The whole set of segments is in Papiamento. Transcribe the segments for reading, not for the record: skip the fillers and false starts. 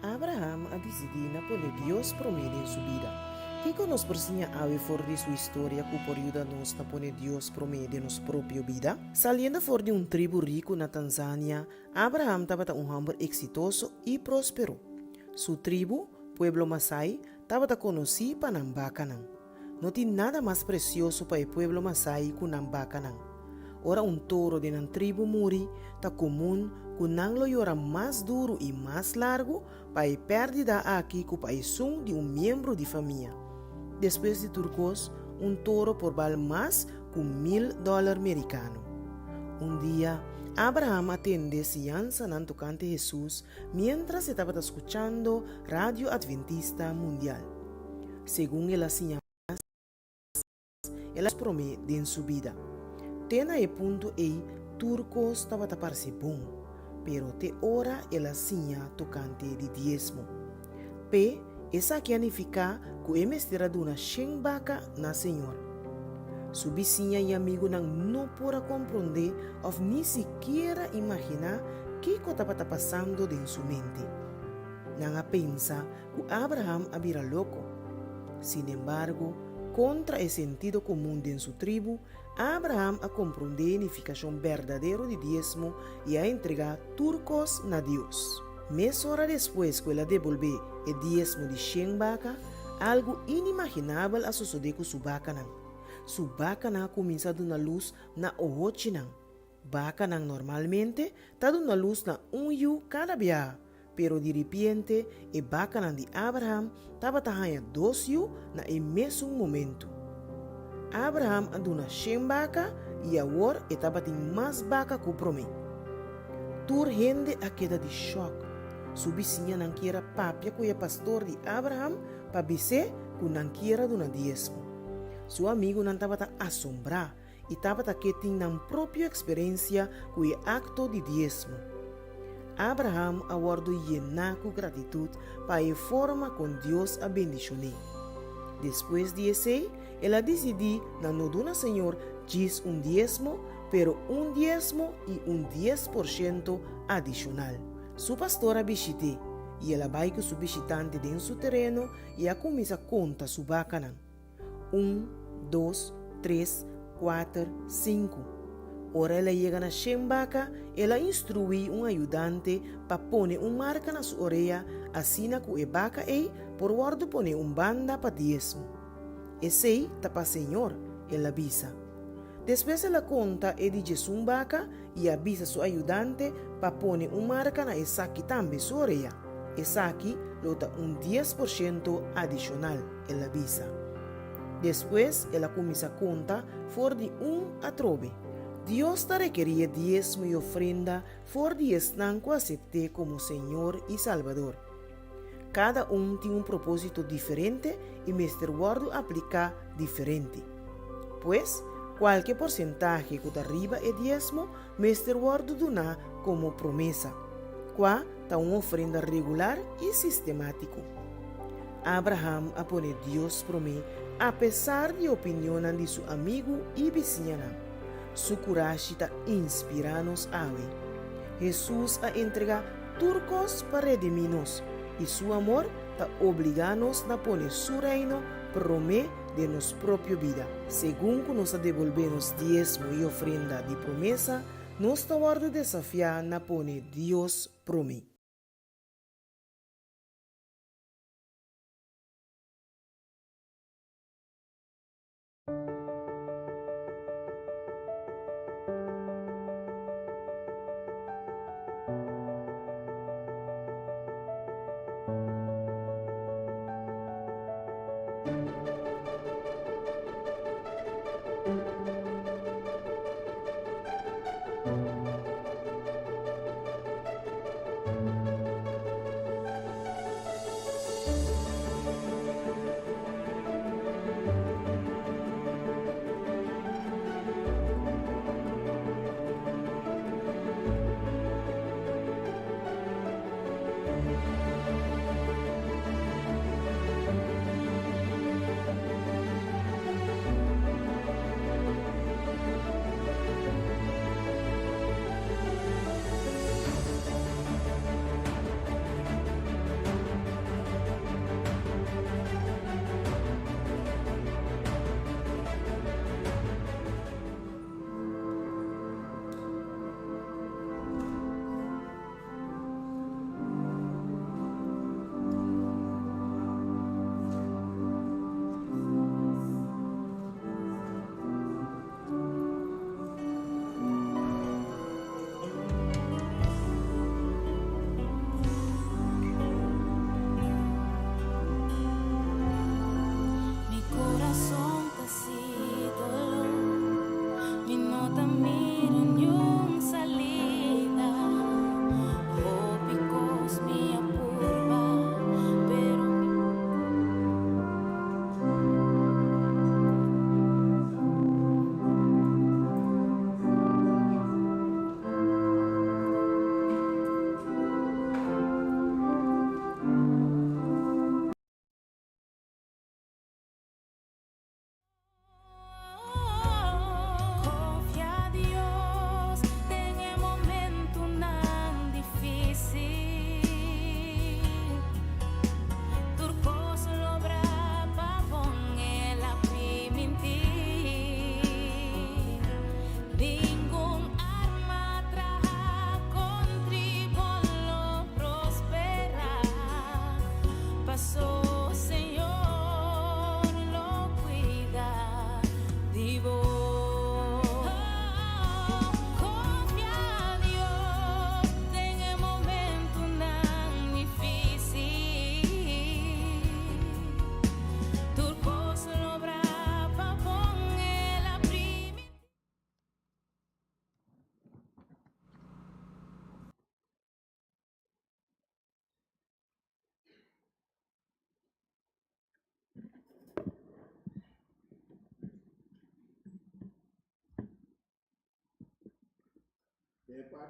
Abraham a disidí na pone Dios promé den su bida. Kiko nos por siña awe for di su historia ku por yuda nos na pone Dios promé den nos propio bida? Saliendo for di un tribu riku na Tanzania, Abraham tabata un hòmber eksitoso i próspero. Su tribu, pueblo Masai, tabata konosí pa nan bakanan. No tin nada mas presioso pa e pueblo Masai ku nan bakanan. Ora un toro den nan tribu muri, ta komun ku nan lo yora mas duru i mas largu pa e pèrdida aki ku pa esun di un miembro di famia. Despues di tur kos, un toro por bal mas ku mil dòler merikano. Un dia, Abraham a tende siñansanan tokante Hesus miéntras e tabata skuchando Radio Adventista Mundial. Segun el a siña mas, el a promé den su bida. Te na e punto ei tur kos tabata parse bon, pero te ora el a siña tokante di diesmo. P'e, esaki a nifiká ku e mester a duna shen baka na Señor. Su bisiña i amigunan no por a komprondé òf ni sikiera imaginá kiko tabata pasando den su mente. Nan a pensa ku Abraham a bira loko. Sinembargo, kontra e sentido komun den su tribu, Abraham a komprondé e nifikashon berdadero di diesmo i a entregá tur kos na Dios. Mesora despues ku el a debolbé e diesmo di shen baka, algu inimaginabel a sosodé ku su bakanan. Su bakanan a kuminsá duna lus na ohochinan. Bakanan normalmente ta duna lus na un yu kada biaha, Pero diripiente e bakanan di Abraham tabata haña dos yu na e mesun momentu. Abraham a duna shen baka i awor e tabatin mas baka ku promé. Tur hende a keda di shòk. Su bisiñanan kier a papia ku e pastor di Abraham pa bis'é ku nan kier a duna diesmo. Su amigunan tabata asombrá i tabata ke tin nan propio eksperensia ku e akto di diesmo. Abraham a wòrdu yená ku gratitut pa e forma kon Dios a bendishon'é. Despues di esei, el a disidí na no duna Señor djis un diesmo, pero un diesmo i un 10% adishonal. Su pastor a bishit'é, i el a bai ku su bishitante den su tereno i a kuminsá konta su bakanan. Un, dos, tres, kuater, sinku. Ora el a yega na shen baka, el a instruí un ayudante pa pone un marka na su orea asina ku e baka ei por wòrdu pone un banda pa diesmo. Esei ta pa Señor, el a bisa. Despues el a konta e di djesun baka i a bisa su ayudante pa pone un marka na esaki tambe su orea. Esaki lo ta un 10% adishonal, el a bisa. Despues el a kuminsá konta for di un atrobe. Dios ta rekerí e diesmo i ofrenda for di esnan ku asept'é komo Señor i Salbador. Kada un tin un propósito diferente i mester wòrdu apliká diferente. Pues, kualke porsentahe ku ta riba e diesmo mester wòrdu duná komo promesa, kua ta un ofrenda regular i sistemátiko. Abraham a pone Dios promé apesar di opinionnan di su amigu i bisiñanan. Su kurashi ta inspirá nos awe. Hesus a entregá tur kos pa redimí nos, i su amor ta obligá nos na pone su Reino promé den nos propio bida. Segun ku nos ta debolbé nos diesmo i ofrenda di promesa, nos ta wòrdu desafiá na pone Dios promé.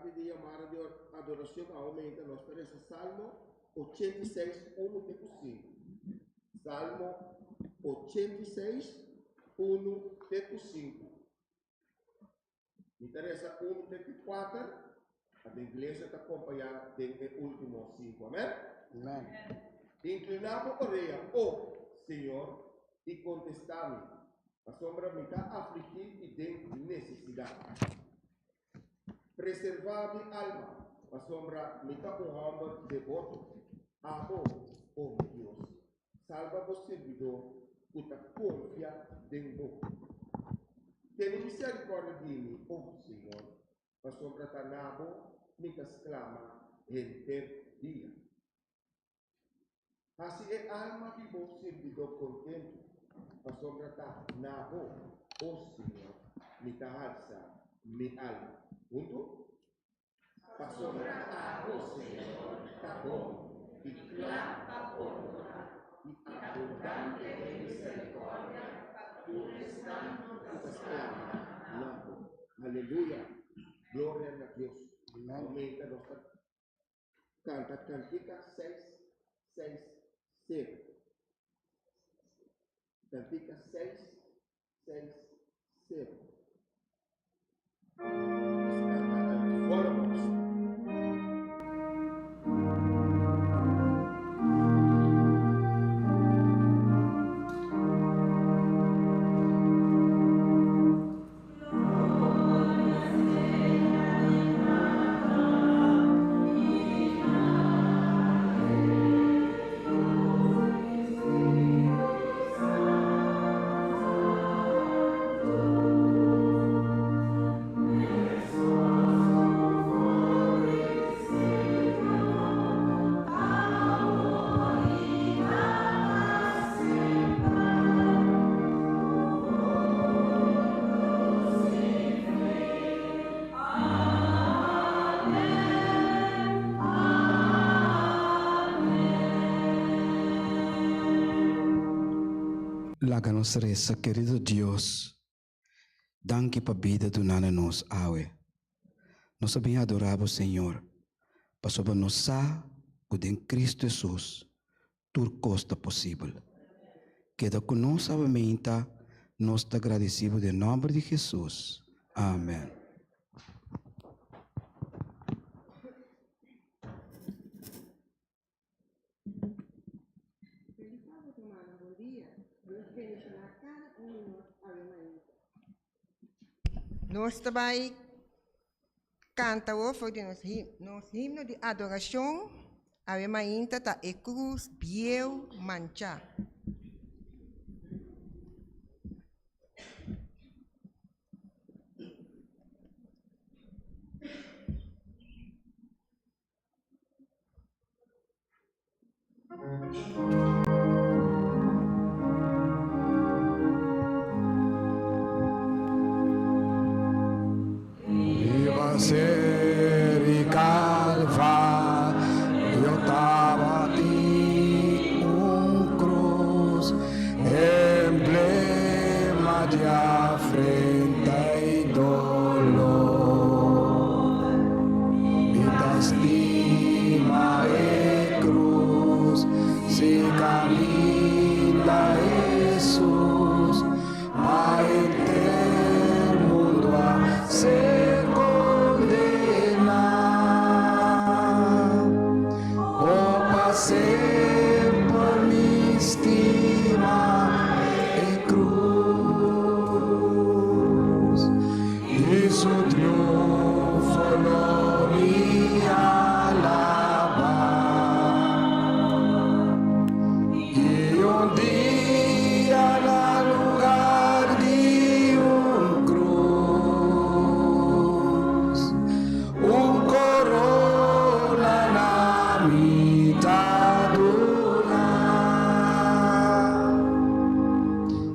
Parti di yamada di adorashon a aumenta nos ta resa Salmo 86, 1 te ku 5. Salmo 86, 1 te ku 5. Mi ta resa 1 te ku 4, pa de iglesia ta kompañá den e último 5. Amèn? Amèn. Inkliná bo orea, o Señor, i kontestá mi, pasobra mi ta afligí i den nesesidat. Preservá mi alma, pasobra mi ta un hòmber deboto. Abo, o mi Dios, salba bo sirbidó ku ta konfia den bo. Tene miserikòrdia di mi, o Señor, pasobra ta na bo mi ta sklama henter dia. Hasi e alma di bo sirbidó kontentu, pasobra ta na bo, o Señor, mi ta halsa mi alma. Huntu? Pasobra abo, Señor, ta bon i kla pa pordoná, i abundante den miserikòrdia pa tur esnan ku ta sklama na bo. Aleluya! Gloria na Dios! Aumenta nos ta Kanta kantika seis seis sero. Kantika seis seis sero. Nos kanta uit volle borst. Laga nos resa, Kerido Dios, danki pa bida duna na nos awe. Nos a bin adora Bo, Señor, pasobra nos sa ku den Cristo Hesus Tur kos ta posibel. Keda ku nos awe meinta, nos ta gradisi bo den nòmber di Hesus. Amen. Feliz sábado rumannan, bon dia. Dios bendiciona cada un di nos awe mainta. Nos ta bai kanta awor for di nos nos himno di adorashon, Awe mainta ta e krus bieu manchá. Riba seri Calvario tabatin un cruz, emblema di afrenta y dolor. Mi ta stima e cruz, si caminda Jesus pa henter mundo a ser condena. Oh, pa semper mi stima e cruz. I su triunfo lo mi alabá. I un dia na lugar di un cruz, un corona na mi ta duna.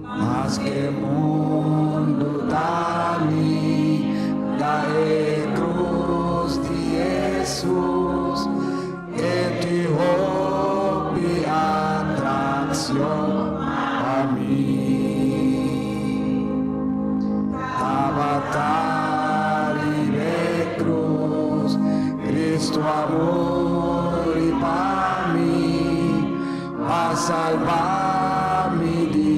Maske mundu ta niga e krus di Hesus, e tin hopi atrakshon pa mi. Tabata riba e krus. salba mi di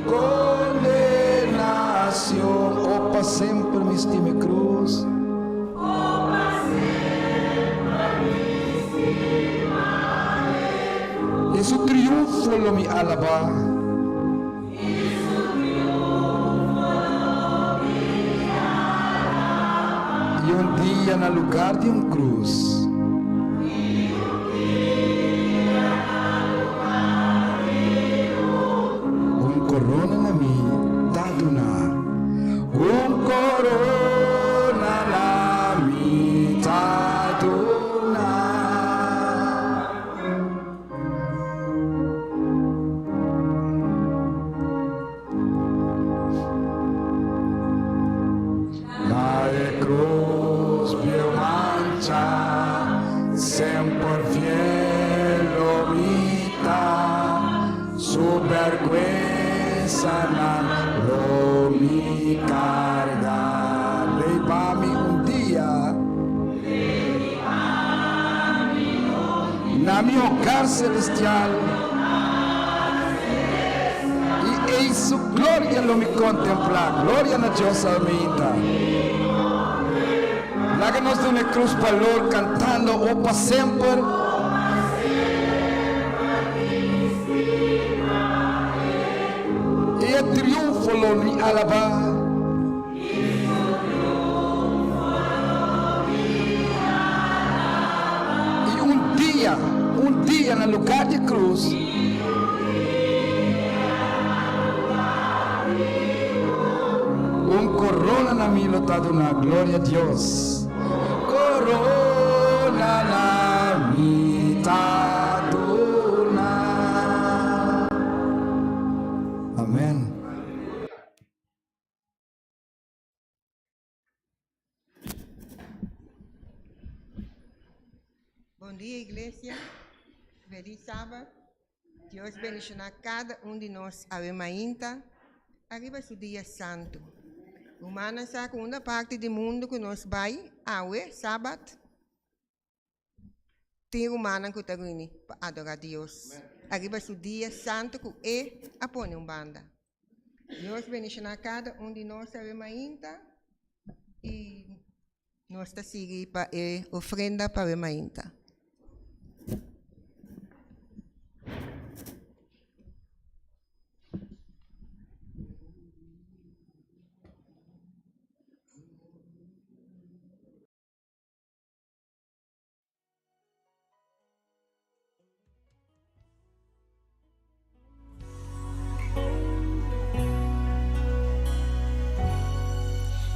kondenashon. O pa semper mi stima e krus. I su triunfo lo mi alabá. I un dia na lugar di un krus. Un korona na mi ta duná. Un korona na mi ta duná. Na e cruz bieu mancha, semper fiel lo mi ta, su berguensanan lo mi carga. Lei pa mi un dia. Na mi hogar celestial. I ei su gloria lo mi contemplá. Gloria na Dios almeita. Laga nos duna e cruz balor cantando O pa semper. I e triunfo lo mi alabá. I un dia, un dia na lugar di cruz. Un corona na mi lo ta duna, gloria Dios. Corona na mi ta duna. Amen. Bon dia iglesia, feliz sabat. Dios bendiciona cada un di nos awe mainta ariba su dia santo. Rumannan sa cu unda parti di mundo cu nos bay awe sabat Tin rumannan ku ta rini pa adorá Dios ariba su dia santu ku e a pone un banda. Dios bendishoná kada un di nos awe mainta i nos ta sigui pa e ofrenda pa awe mainta.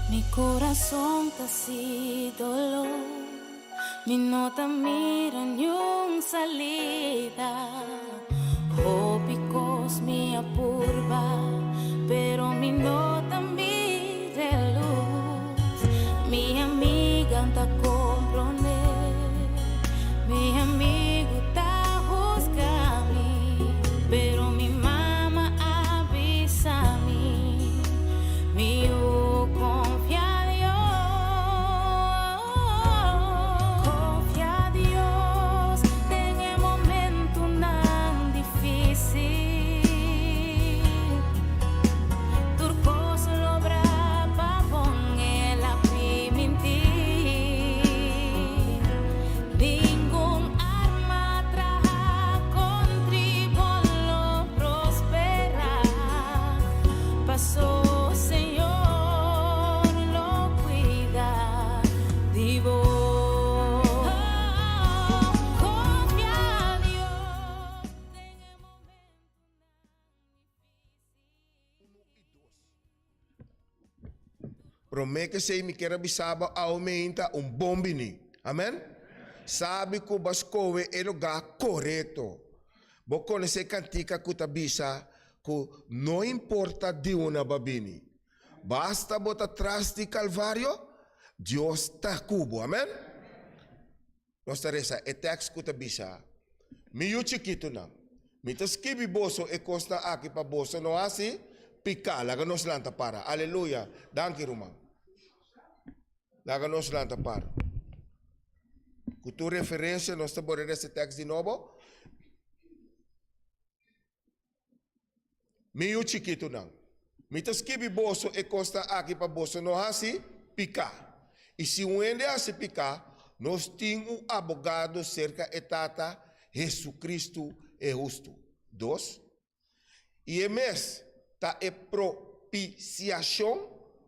Mi corazon ta si dolor, mi no ta mira niun salida. Hopi cos mi a purba, pero mi no ta mira e luz. Mi amiga ta comprende, mi amigo ta husga mi, pero mi mama a bisa mi, mi yu confia Dios. Confia Dios den e momentonan difícil. Tur cos lo bra pa bon el a primintí. Ningun arma traha contri bo lo prosperá. Paso Señor lo cuida di bo. Confia Dios den e momentonan difícil. Promé k'esei mi kier a bisa bo aumenta un bon bini. Amen? Sabi ku bo a skohe e lugá korekto. Bo konosé e kantika ku ta bisa ku no importa di unda bo a bini, basta bo ta tras di Kalvario, Dios ta ku bo. Amen? Nos ta resa e tèks ku ta bisa, Mi yu chikitunan, mi ta skibi boso e kosnan aki pa boso no hasi piká. Laga nos lanta para. Aleluya! Danki, ruman. Laga nos lanta para. Ku tur referensia nos ta bore resa e tèks di nobo. Mi yu chikitunan, mi ta skibi boso e kosnan aki pa boso no hasi piká. I si un hende hasi piká, nos tin un abogado serka e Tata, Hesukristu e hustu. Dos. I e mes ta e propisiashon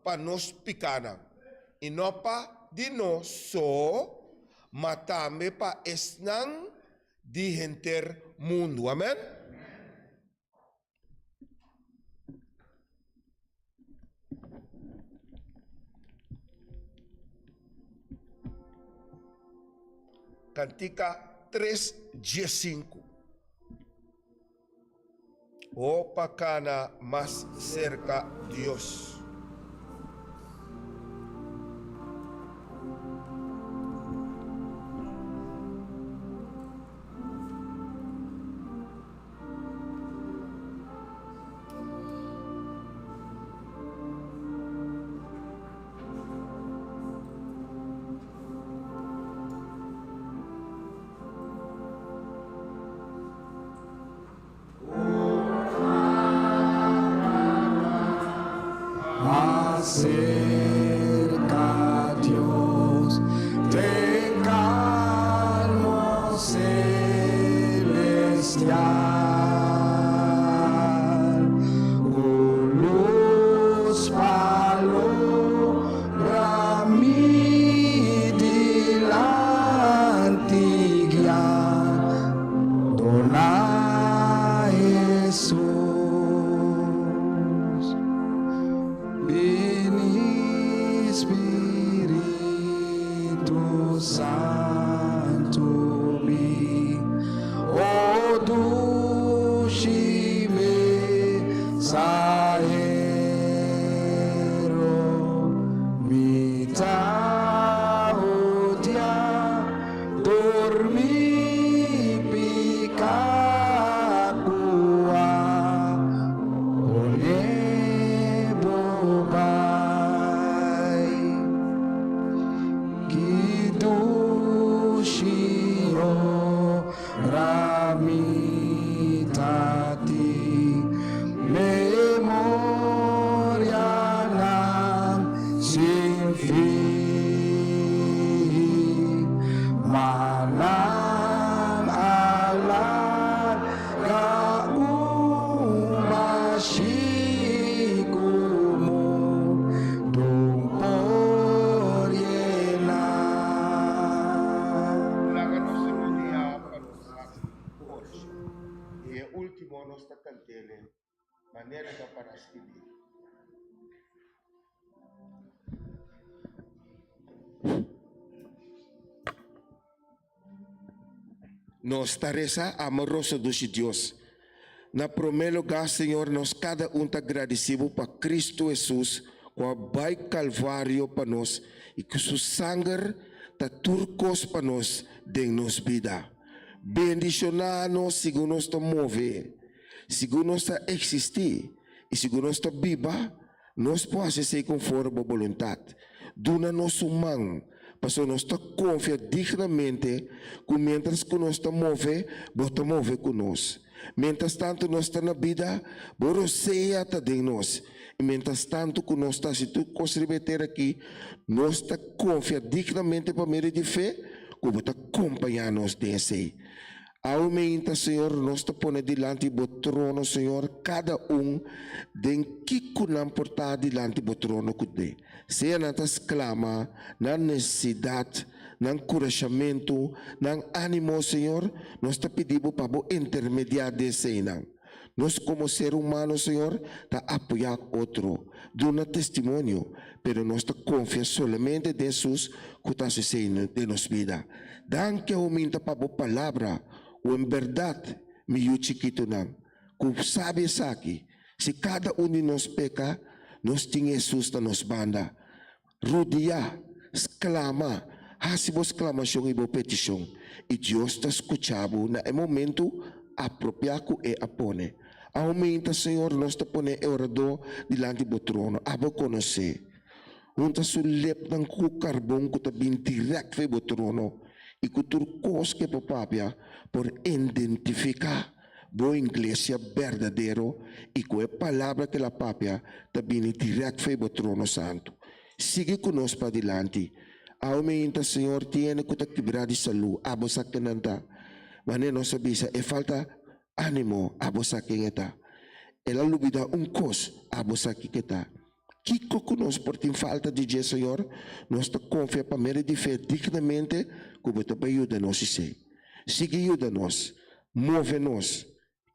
pa nos pikánan, i no pa di nos so, ma tambe pa esnan di henter mundu. Amèn. Kantika tres diesinku. O pa kana mas serka Dios. Mas serka Dios den kalmo selestial, ku lus pa lombra mi dilanti guia. Dona Hesus. Bini Spiritu Santu bin, o dushi mensahero, mi ta odia Dor mi piká ku a pone bo bai. Ki dushi ora mi ta tin memorianan sin fin. Ma nan a larga un bashi ku mundu por yena. Laga nos rodia pa nos hasi orashon. I e ultimo nos ta kant'ele manera ta para skibí. Nos ta resa, Amoroso dushi Dios, na promé lugá, Señor, nos kada un ta gradisí Bo pa Cristo Hesus ku a bai Kalvario pa nos i ku Su sanger ta tur kos pa nos den nos bida. Bendishoná nos segun nos ta move, segun nos ta eksistí i segun nos ta biba. Nos por hasi esei konforme bo boluntat. Duna nos un man, pasobra nos ta konfia dignamente ku miéntras ku nos ta move, bo ta move ku nos. Miéntras tantu nos ta na bida, bo rosea ta den nos. I miéntras tantu ku nos ta hasi tur kos riba e tera akí, nos ta konfia dignamente pa medio di fe ku bo ta kompañá nos den esei. Awe meinta, Señor, nos ta pone dilanti bo trono, Señor, kada un den kiko nan por ta dilanti bo trono ku te. Sea nan ta sklama, nan nesesidat, nan kurashamentu, nan ánimo, Señor, nos ta pidi bo pa bo intermediá den eseinan. Nos komo ser humano, Señor, ta apoyá otro, duna testimonio, pero nos ta konfia solamente den Hesus ku ta hasi esei den nos bida. Danki Auminta pa bo palabra, ku en bèrdat, mi yu chikitunan, ku sabi esaki, si kada un di nos peka, nos tin Hesus na nos banda. Rudia, sklama, hasi bo sklamashon i bo petishon, i Dios ta skucha bo na e momentu apropiá ku E a pone. Aumenta, Señor, nos ta pone e oradó dilanti bo trono. Abo konosé. Hunta su lepnan ku karbon ku ta bin dirèkt for bo trono, i ku tur kos ku e por papia por indentifiká. Bo Iglesia berdadero i ku e palabra ku el a papia ta bini dirèkt fo'i bo trono santu. Sigui ku nos padilanti. Awe meinta, Señor, tin hende ku ta kibrá di salú, abo sa ken nan ta. Manera nos a bisa, e falta ánimo, abo sa ken e ta. El a lubidá un kos, abo sa kiko e ta. Kiko ku nos por tin falta di dje, Señor? Nos ta konfia pa medio di fe dignamente ku bo ta bai yuda nos esei. Sigui yuda nos. Move nos.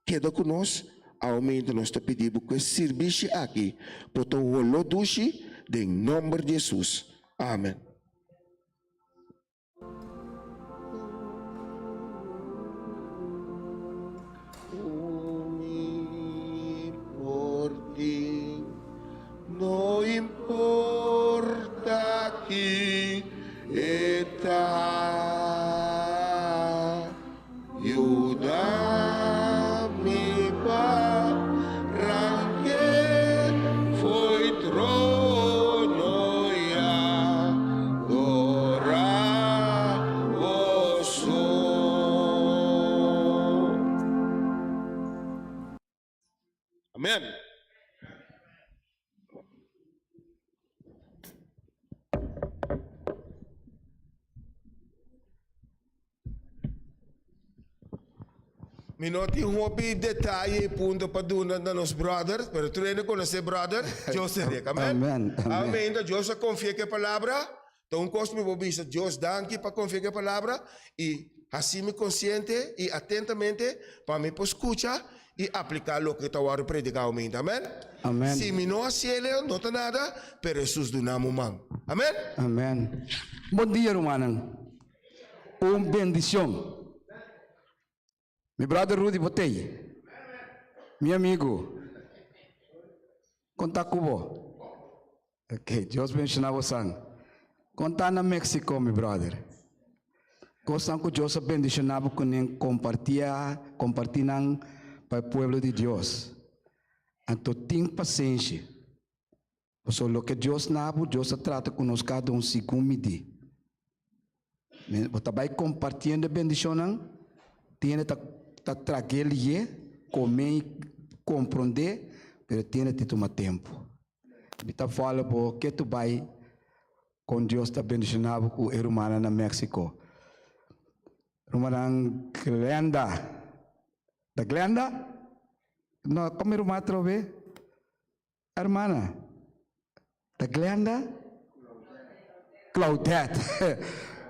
Keda ku nos. Aumenta nos ta pidi bo ku e sirbishi aki por ta un holó dushi den nòmber di Hesus. Amen. Mi por tin, no importa ki e ta, yuda mi pa ranke fo'i trono i adora boso. Amen. Mi no tin hopi detaye y punto pa duna na nos brother, pero tur hende conoce brother Joseph Rick. Amen. Amen, amen. Amen. Dios a confia ke palabra. Ta un cos mi por bisa, Dios danki pa confia ke palabra y haci mi consciente y atentamente pa mi por scucha y aplica loke ta worde predica aumenta. Amen. Amen. Si mi no haciele, no ta nada, pero Jesus duna mi un man. Amen. Amen. Bon dia, rumannan. Un bendicion. Mi brother Rudy bo tey. Mi amigo. Con ta cu bo? Ok, Dios bendiciona bosan. Con ta na Mexico, mi brother? Cosnan cu Dios a bendiciona bo cu nen compartia, comparti nan pa e pueblo di Dios. Anto tin pasenshi. Pasobra loke Dios na bo, Dios ta trata ku nos kada un segun midí. Bo ta bai kompartiendo e bendishonnan, tin hende ta ta trag'é lié, kom'é i komprondé, pero tin hende tin tuma tempu. Mi ta follow bo ke tu bai kon Dios ta bendishoná bo ku e rumannan na Mexico. Rumannan Glenda, ta Glenda? No, komo e ruman atrobe? Hermana, ta Glenda? Claudette.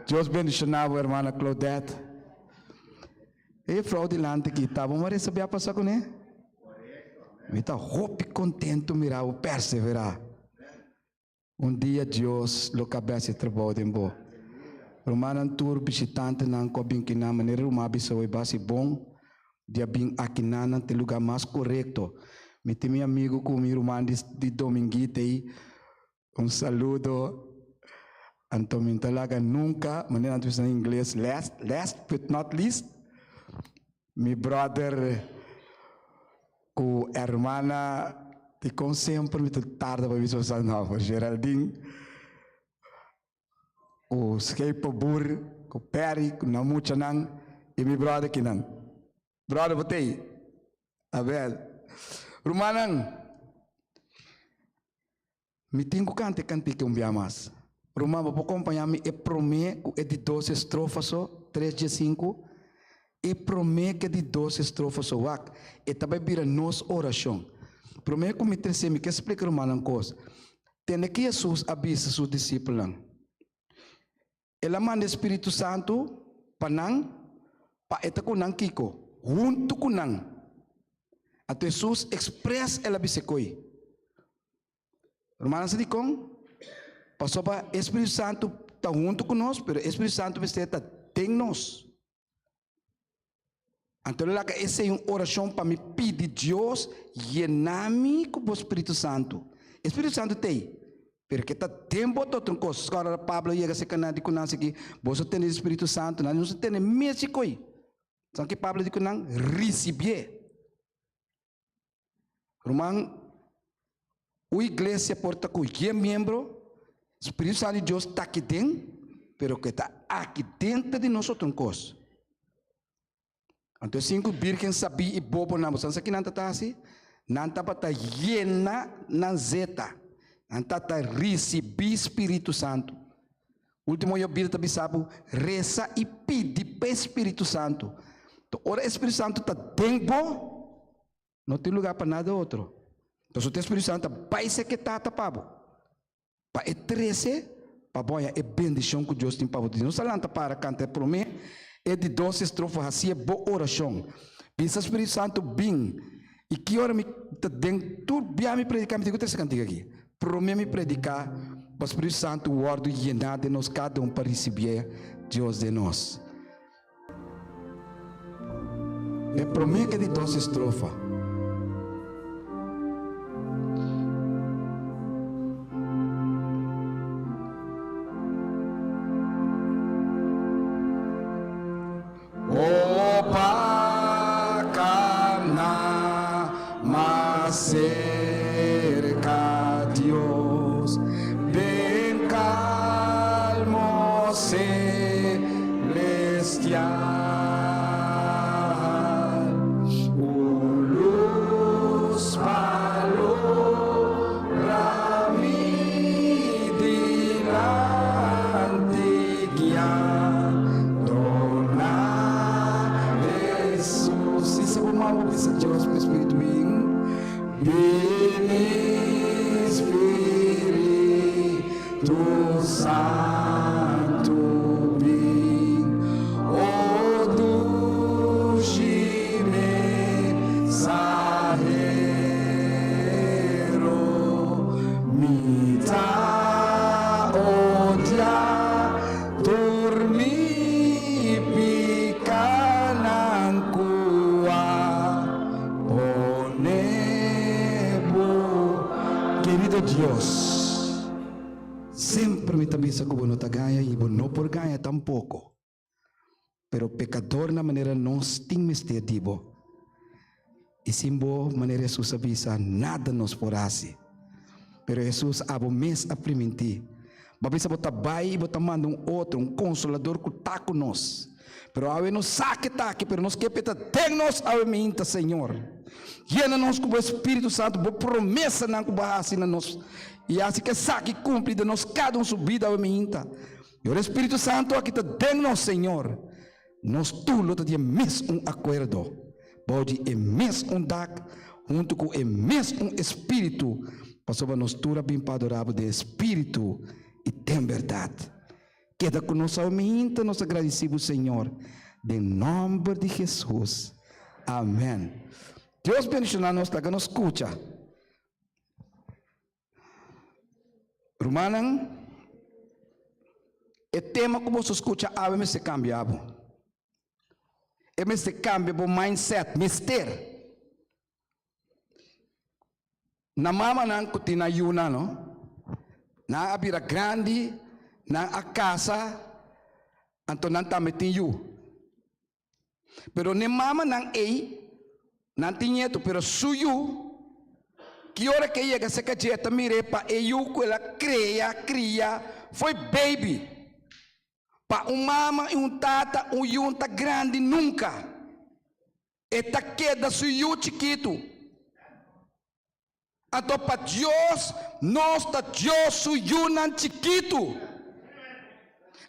Dios bendiciona bo, hermana Claudette. E juffrouw dilanti aki, ta bo Marisa bia pasa cune? Mi ta hopi contento mira bo persevera. Un dia Dios lo cabes e trabou den bo. Rumannan tur bishitantenan cu a bin kinan manera ruman a bisa hoy basi bon di a bin akinanan ta e lugar mas corecto. Mi tin mi amigo cu mi ruman di di Dominguita ey un saludo anto mi ta laga nunca manera nan ta bisa na ingles last last but not least mi brother Ku hermana dikon semper mi ta tarda pa bisa boso nobo Geraldine ku Schepenboer ku Perry ku nan muchanan i mi brother kinan brother bo tei Abel rumannan Mi tin ku kanta e kantika un bia mas. Ruman, bo por kompañá mi e promé ku e di dos estrofa so, tres dje sinku? E promé ku e di dos estrofa so. Wak, e ta bai bira nos orashon. Promé ku mi tres'é, mi ke splika rumannan kos. Tende ki Hesus a bisa su disipelnan. El a manda e Spiritu Santu pa nan, pa e ta ku nan kiko? Huntu ku nan. Anto Hesus ekspres el a bisa e koi. Rumannan sa dikon? Pasobra e Spiritu Santu ta huntu ku nos, pero e Spiritu Santu mester ta den nos. Anto lo laga esei un orashon pa mi pidi Dios yena mi ku bo Spiritu Santu. E Spiritu Santu t'ei, pero ke ta den bo ta otro kos. Ora Pablo yega serka nan di ku nan asiki, Boso tene di Spiritu Santu, nan di nos tene mes koi. Sa ke Pablo di ku nan? Risibié. Ruman, un iglesia por ta ku yen miembro, Spiritu Santu di Dios ta aki den, pero ke ta aki denter di nos otro un kos. Anto e sinku bírgen sabí i bobonan, bo sa ki nan ta ta hasi? Nan tabata yena nan zeta. Nan tabata risibí spiritu santu. Último yo bida ta bisa bo, resa i pidi pa e spiritu santu. To ora e spiritu santu ta den bo, no tin lugá pa nada otro. Pasobra e spiritu santu ta bai seke tata pa bo. Pa e trese pa bo haña e bendishon ku Dios tin pa bo. Nos a lanta para kanta e promé e di dos estrofa hasié bo orashon. Bisa Spiritu Santu bin. I ki ora mi ta den tur bia mi prediká mi tin ku trese kantika aki. Promé mi prediká pa Spiritu Santu wòrdu yená den nos kada un pa risibié Dios den nos. E promé ke di dos estrofa. O pa kana mas serka Dios den kalmo celestial Un luz pa logra mi dilanti guiando na Hesus. Si sa bo mama bo bisa Dios pa e Spiritu bin. Bini Spiritu Santu bin, o dushi mensahero, mi ta odia tur mi pikanan ku a pone bo. Kerido Dios. Semper mi ta bisa ku bo no ta gaña i bo no por gaña tampoko. Pero pekadornan manera nos tin mester di bo. I sin bo, manera Hesus a bisa, nada nos por hasi. Pero Hesus, abo mes a primintí. Bo a bisa bo ta bai i bo ta manda un otro, un konsolador ku ta ku nos. Pero awe nos sa ke ta aki, pero nos ke p'e ta den nos awe minta, Señor. Yena nos ku bo Espíritu Santu, bo promesanan ku bo a hasi na nos, i hasi ku esaki kumpli den nos kada un su bida awe minta. I ora e Spiritu Santu aki ta den nos, Señor, nos tur lo ta di e mes un akuerdo, bou di e mes un dak, huntu ku e mes un Espíritu, pasobra nos tur a bin pa adorá bo den Espíritu i den bèrdat. Keda ku nos awe minta, nos ta gradisí bo, Señor, den nòmber di Hesus. Amèn. Dios bendishoná nos, laga nos skucha. Rumannan, e tema ku boso skucha awe mester kambia bo. E mester kambia bo mindset, mester. Na mamanan ku tin nan yunan no, nan a bira grandi, nan a kasa, anto nan tambe tin yu. Pero n'e mamanan ei, nan tin ñetu, pero su yu, ki ora ku e yega serka dje, e ta mir'é pa e yu ku el a krea, kria, fo'i baby. Pa un mama i un tata, un yu no ta grandi nunka. E ta keda su yu chikitu. Anto pa Dios, nos ta Dios su yunan chikitu.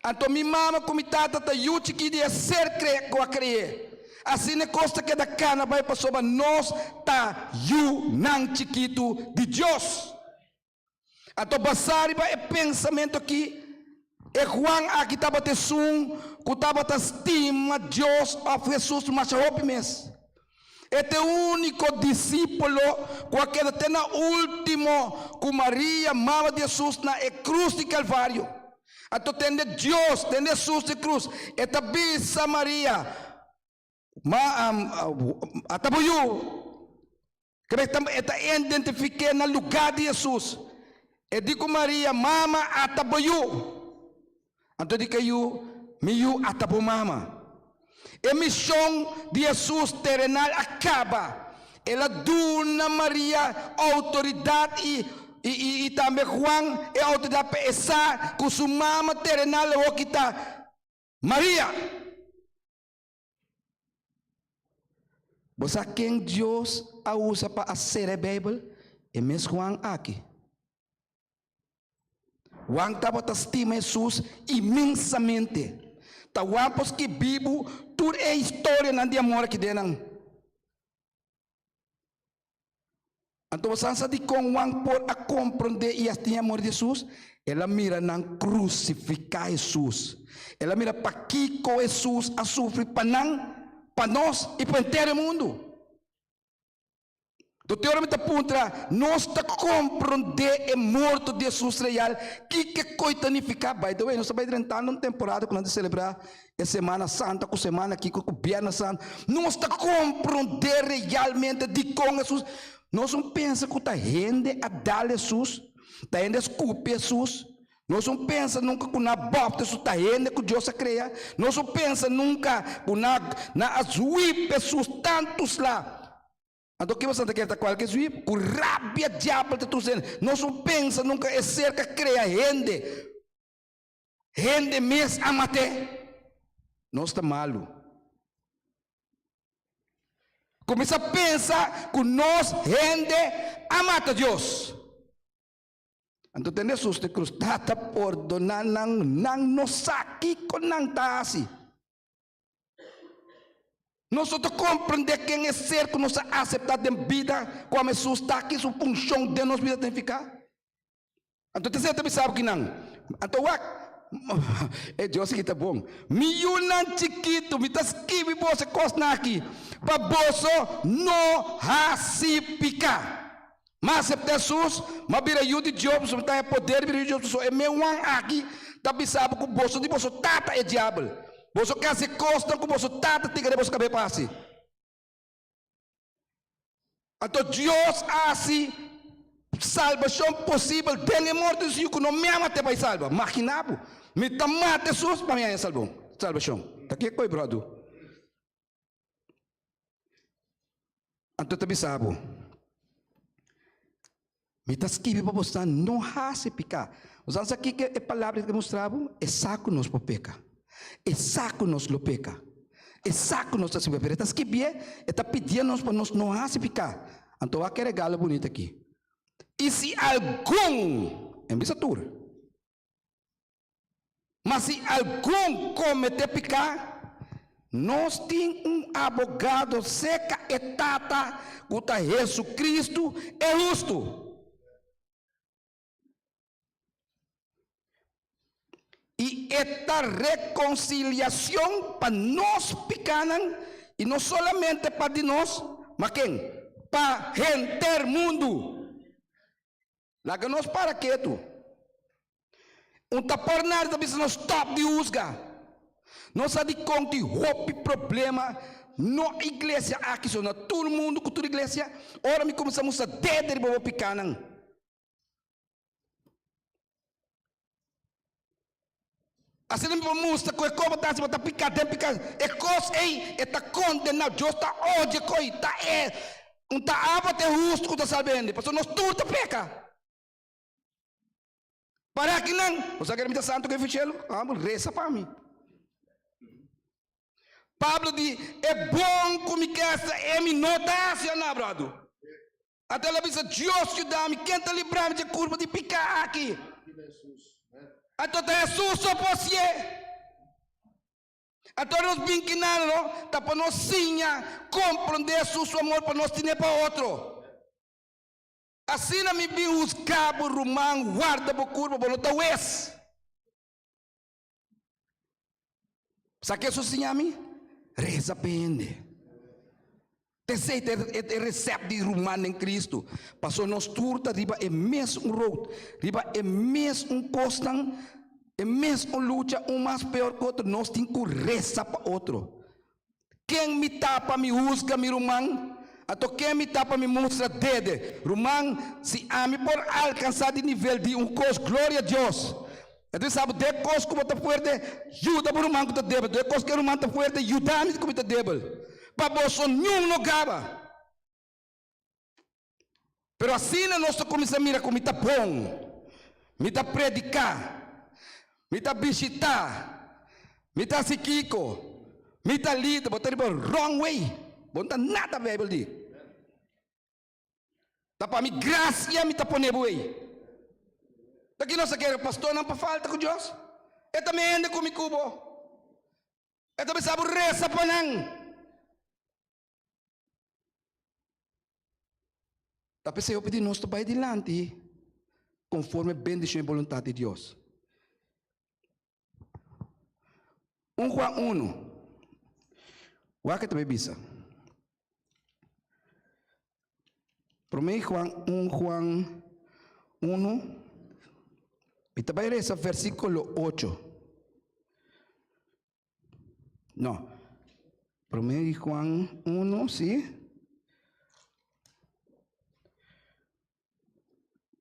Anto mi mama ku mi tata ta yu chikí di e ser ku a kre'é. Asina e kos ta keda kana bai pasobra nos ta yunan chikitu di Dios. Anto basá riba e pensamentu akí, e Juan aki tabata esun ku tabata stima Dios òf Hesus masha hopi mes. E ta e úniko disípulo ku a keda te na último ku Maria, mama di Hesus, na e krus di Kalvario. Anto tende Dios, tende Hesus di krus, e ta bisa Maria, Ma, ata bo yu. Kere e ta identifik'é na lugá di Hesus. E di ku Maria, Mama, ata bo yu. Anto e di ku e yu, Mi yu, ata bo mama. E mishon di Hesus terenal a kaba. El a duna Maria outoridat i i tambe Juan e outoridat pa e sa ku su mama terenal awor ki ta Maria. Bo sa ken Dios a usa pa a sera e Beibel? E mes Juan aki. Juan tabata stima Hesus inmensamente. Ta Juan por skibí bo tur e historianan di amor aki den nan. Anto bo sa sa dikon Juan por a komprondé i a tin amor di Hesus? El a mira nan krusifiká Hesus. El a mira pakiko Hesus a sufri pa nan, pa nos i pa henter e mundu. Anto te ora mi ta puntra, nos ta komprondé e morto di Hesus real? Kiko e koi ta nifiká? By the way, nos ta bai drentando un temporada ku nan ta selebrá E Semana Santa ku semana kiko ku Biernes Santo, nos ta komprondé realmente dikon Hesus. Nos no pensa ku ta hende a dal Hesus, ta hende a skupi Hesus. Nos no pensa nunka ku nan a bòfta Hesus, ta hende ku Dios a krea. Nos no pensa nunka ku nan nan a zwip Hesus tantu sla. Anto ke boso ta kere ta kualke zwip? Ku rabia diabel ta truse hende. Nos no pensa nunka e ser ku a krea hende. Hende mes a mat'é. Nos ta malu. Kuminsá pensa ku nos hende a mata Dios. Anto tende Hesus di krus, Tata, pordoná nan, nan no sa kiko nan ta hasi. Nos no ta komprendé ken e ser ku nos a aseptá den bida ku amo Hesus ta, ki su funshon den nos bida ta nifiká. Anto ta seta bisa bo kinan. Anto wak, e Dios aki ta bon. Mi yunan chikitu, mi ta skibi boso e kosnan aki pa boso no hasi piká. Mi a aseptá Hesus, mi a bira yu di Dios, pasobra mi ta haña poder di bira yu di Dios, pasobra e mewan aki ta bisa bo ku boso di boso tata e diabel. Boso ke hasi e kosnan ku boso tata tin kere boso kab'é pa hasi. Anto Dios a hasi salbashon posibel den e morto di su Yu ku no mi a mat'é pa e salba. Magina bo, mi ta mata Hesus pa mi haña salbashon. Ta ke koe bròdu? Anto ta bisa bo, Mi ta skibi pa boso no hasi piká. Boso sa kiko e palabra ta mustra bo? E sa ku nos por peka. E sa ku nos lo peka. E sa ku nos ta hasi peka. Pero e ta skibié, e ta pidié nos pa nos no hasi piká. Anto wak e regalo bunita aki. I si algun, e no bisa tur. Ma si algun kometé piká, nos tin un abogado serka e Tata, ku ta Hesukristu, e hustu. I e ta rekonsiliashon pa nos pikánan, i no solamente pa di nos, ma ken? Pa henter mundu. Laga nos para ketu. Un ta por nada ta bisa nos stop di husga. Nos sa dikon tin hopi problema no iglesia aki so na tur mundu ku tur iglesia. Ora mi kuminsá mustra dede riba bo pikanan. Asina mi por mustra ku e kos bo ta hasi bo ta pika den pika. E kos ei e ta kondená. Dios ta odia e kos ei. Ta e un ta abo ta e hustu ku ta salba hende. Pasobra nos tur ta peka. Para akinan, bo sa kere mi ta santu ku e fichelu? Abo resa pa mi. Pablo di, E bon ku mi ke hasi e mi no ta hasi ana, bròdu. Anto el a bisa, Dios yuda mi, ken ta libra mi dje kurpa di piká aki? Anto ta Hesus so por hasié. Anto nos bin kinan no ta pa nos siña komprondé Hesus su amor pa nos tine pa otro. Asina mi bin husga bo, ruman, warda bo kurpa, bo no ta wes. Sa ke Hesus siña mi? Resa pa hende. T'esei ta e resèpt di ruman den Kristu. Pasobra nos tur ta riba e mes un road, riba e mes un kosnan, e mes un lucha, un mas peor ku otro. Nos tin ku resa pa otro. Ken mi ta pa mi husga mi ruman? Anto ken mi ta pa mi mustra dede? Ruman, si ami por alkansá di nivel di un kos, gloria Dios! E ta bisa bo, den kos ku bo ta fuerte, yuda bo ruman ku ta debel. Den kos ku e ruman ta fuerte, yuda mi ku mi ta debel, pa boso niun no gaba. Pero asina nos ta kuminsá mira ku mi ta bon, mi ta prediká, mi ta bishitá, mi ta hasi kiko, mi ta lider, bo ta riba wrong way. Bo no ta nada Bijbel di. Ta pa mi gracia mi ta pone bo ei. Ta ki nos a kere pastornan pa falta ku Dios? E ta mende ku mi ku bo. E ta bisa bo resa pa nan. Ta p'esei hopi di nos ta bai dilanti konforme bendishon i boluntat di Dios. Un Juan unu, wak e ta bai bisa. Promé Juan un Juan unu, mi ta bai resa versíkulo ocho. No. Promé di Juan 1, sí.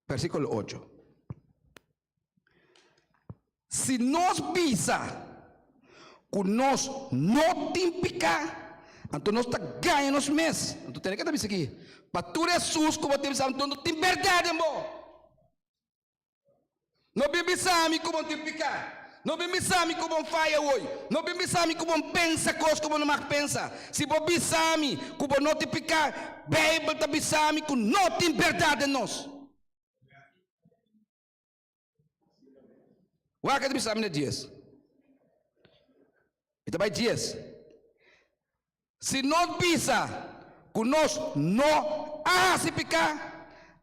Versículo 8. Si nos bisa ku nos no tin piká, anto nos ta gaña nos mes. Anto tene ke ta bisa aki, pa tur Hesus ku bo tin bisa, anto no tin bèrdat den bo. No bin bisa mi ku bo tin piká. No bin bisa mi ku bo faya woi. No bin bisa mi ku bo pensa kos ku bo no mag pensa. Si bo bisa mi ku bo no tin piká, Beibel ta bisa mi ku no tin bèrdat den nos. Wak e ta bisa mi na dies. E ta bai dies. Si nos bisa ku nos no a hasi piká,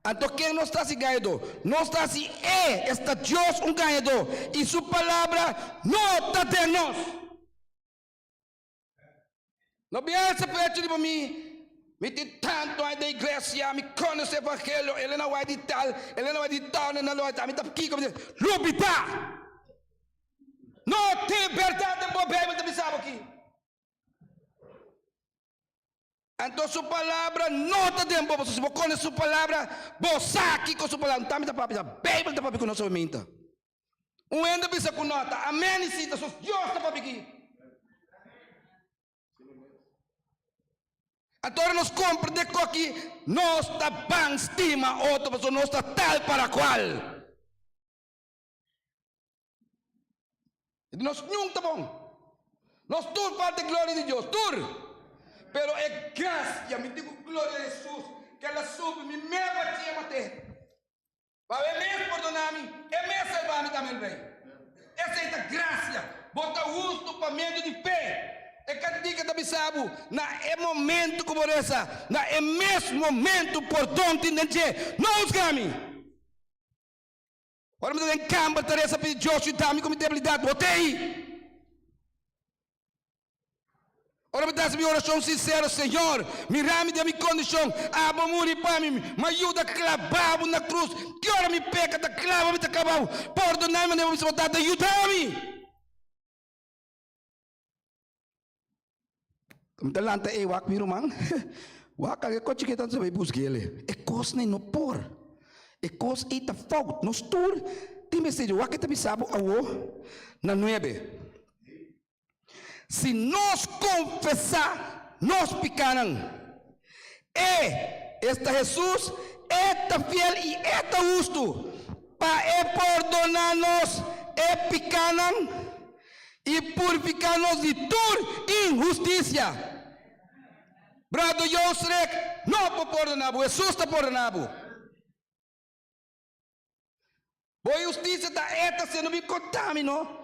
anto ken nos ta hasi gañadó? Nos ta hasi E, esta Dios, un gañadó, i Su Palabra no ta den nos. No bin alsa pechu riba mi, Mi tin tantu aña den iglesia, mi konosé evangelio, Elena White di tal, Elena White di tal, Elena White, ami ta kiko, mi ta lubidá! No tin bèrdat den bo Beibel ta bisa bo aki. Anto su palabra no ta den bo, pasobra si bo konosé su palabra, bo sa kiko su palabra. Tambe ta papia, Beibel ta papia ku nos ominta. Un hende bisa ku no ta amen i si ta sos Dios ta papia aki. Anto ora nos komprende ku aki nos ta ban stima otro pasobra nos ta tal para kual. Nos niun ta bon. Nos tur falta e gloria di Dios, tur. Pero e gracia, mi tin ku gloria di Jesus, ku el a subi, mi meba chia mat'é. Pa e mes pordona mi, e mes salba mi tambe el rei. Esei ta gracia. Bo ta hustu pa medio di fe. E kantika ta bisa bo, na e momento ku bo resa, na e mes momento pordon tin den dje. No husga mi. Ora mi ta den kamber ta resa pidi Dios yuda mi ku mi debilidat, bo t'ei? Ora mi ta hasi mi orashon sinsero, Señor, mira mi den mi kondishon, abo muri pa mi, mi yuda klaba bo na krus, ki ora mi peka ta klaba mi ta klaba bo, pordona mi manera bo bisa bo Tata, yuda mi! Mi ta lanta ei wak mi ruman, wak alge kos chikito antes bai busguele. E kosnan ei no por. E kos ei ta fout. Nos tur tin mester di wak e ta bisa bo awo na nuebe. Si nos konfesá nos pikanan, E, esta Hesus, E ta fiel i E ta hustu pa E pordoná nos e pikánan i purifiká nos di tur inhustisia. Brado Joosrek no por pordoná bo, Hesus ta pordoná bo. Bo inhustisia ta e ta siendo mi konta mi no.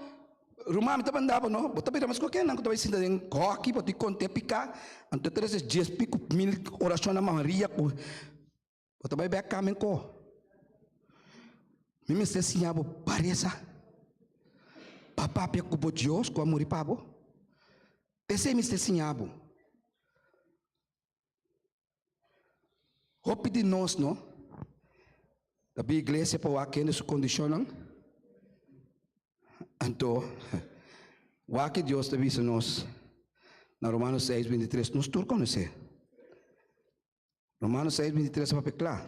Ruman mi ta manda bo no, bo ta bira mes ku kennan ku ta bai sinta den hoki bo tin konta e piká, anto ta resa dies piku mil orashon na Maria ku bo ta bai bek kama enko. Mi mester siña bo pa resa, pa papia ku bo Dios ku a muri pa bo. Esei mester siña bo. Hopi di nos no ta bin iglesia pa wak hende su kondishonnan. Anto wak ke Dios ta bisa nos na Romanos seis binti tres, nos tur konosé. Romanos seis binti tres a papia kla.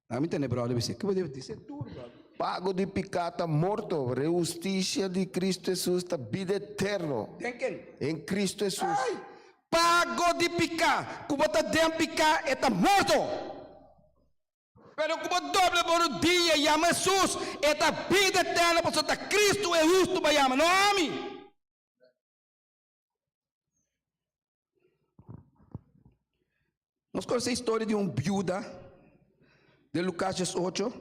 Ami tende brother bisa, ke bo debe dise tur brother. Pago di piká ta morto, pero e hustisia di Kristu Hesus ta bida eterno. Den ken? Den Kristu Hesus. Ai! Pago di piká, ku bo ta den piká e ta morto. Pero ku bo dobla bo rudia i yama Hesus, e ta bida eterno, pasobra ta Kristu e hustu bo a yama, no ami. Nos konosé historia di un biuda den Lukas 18.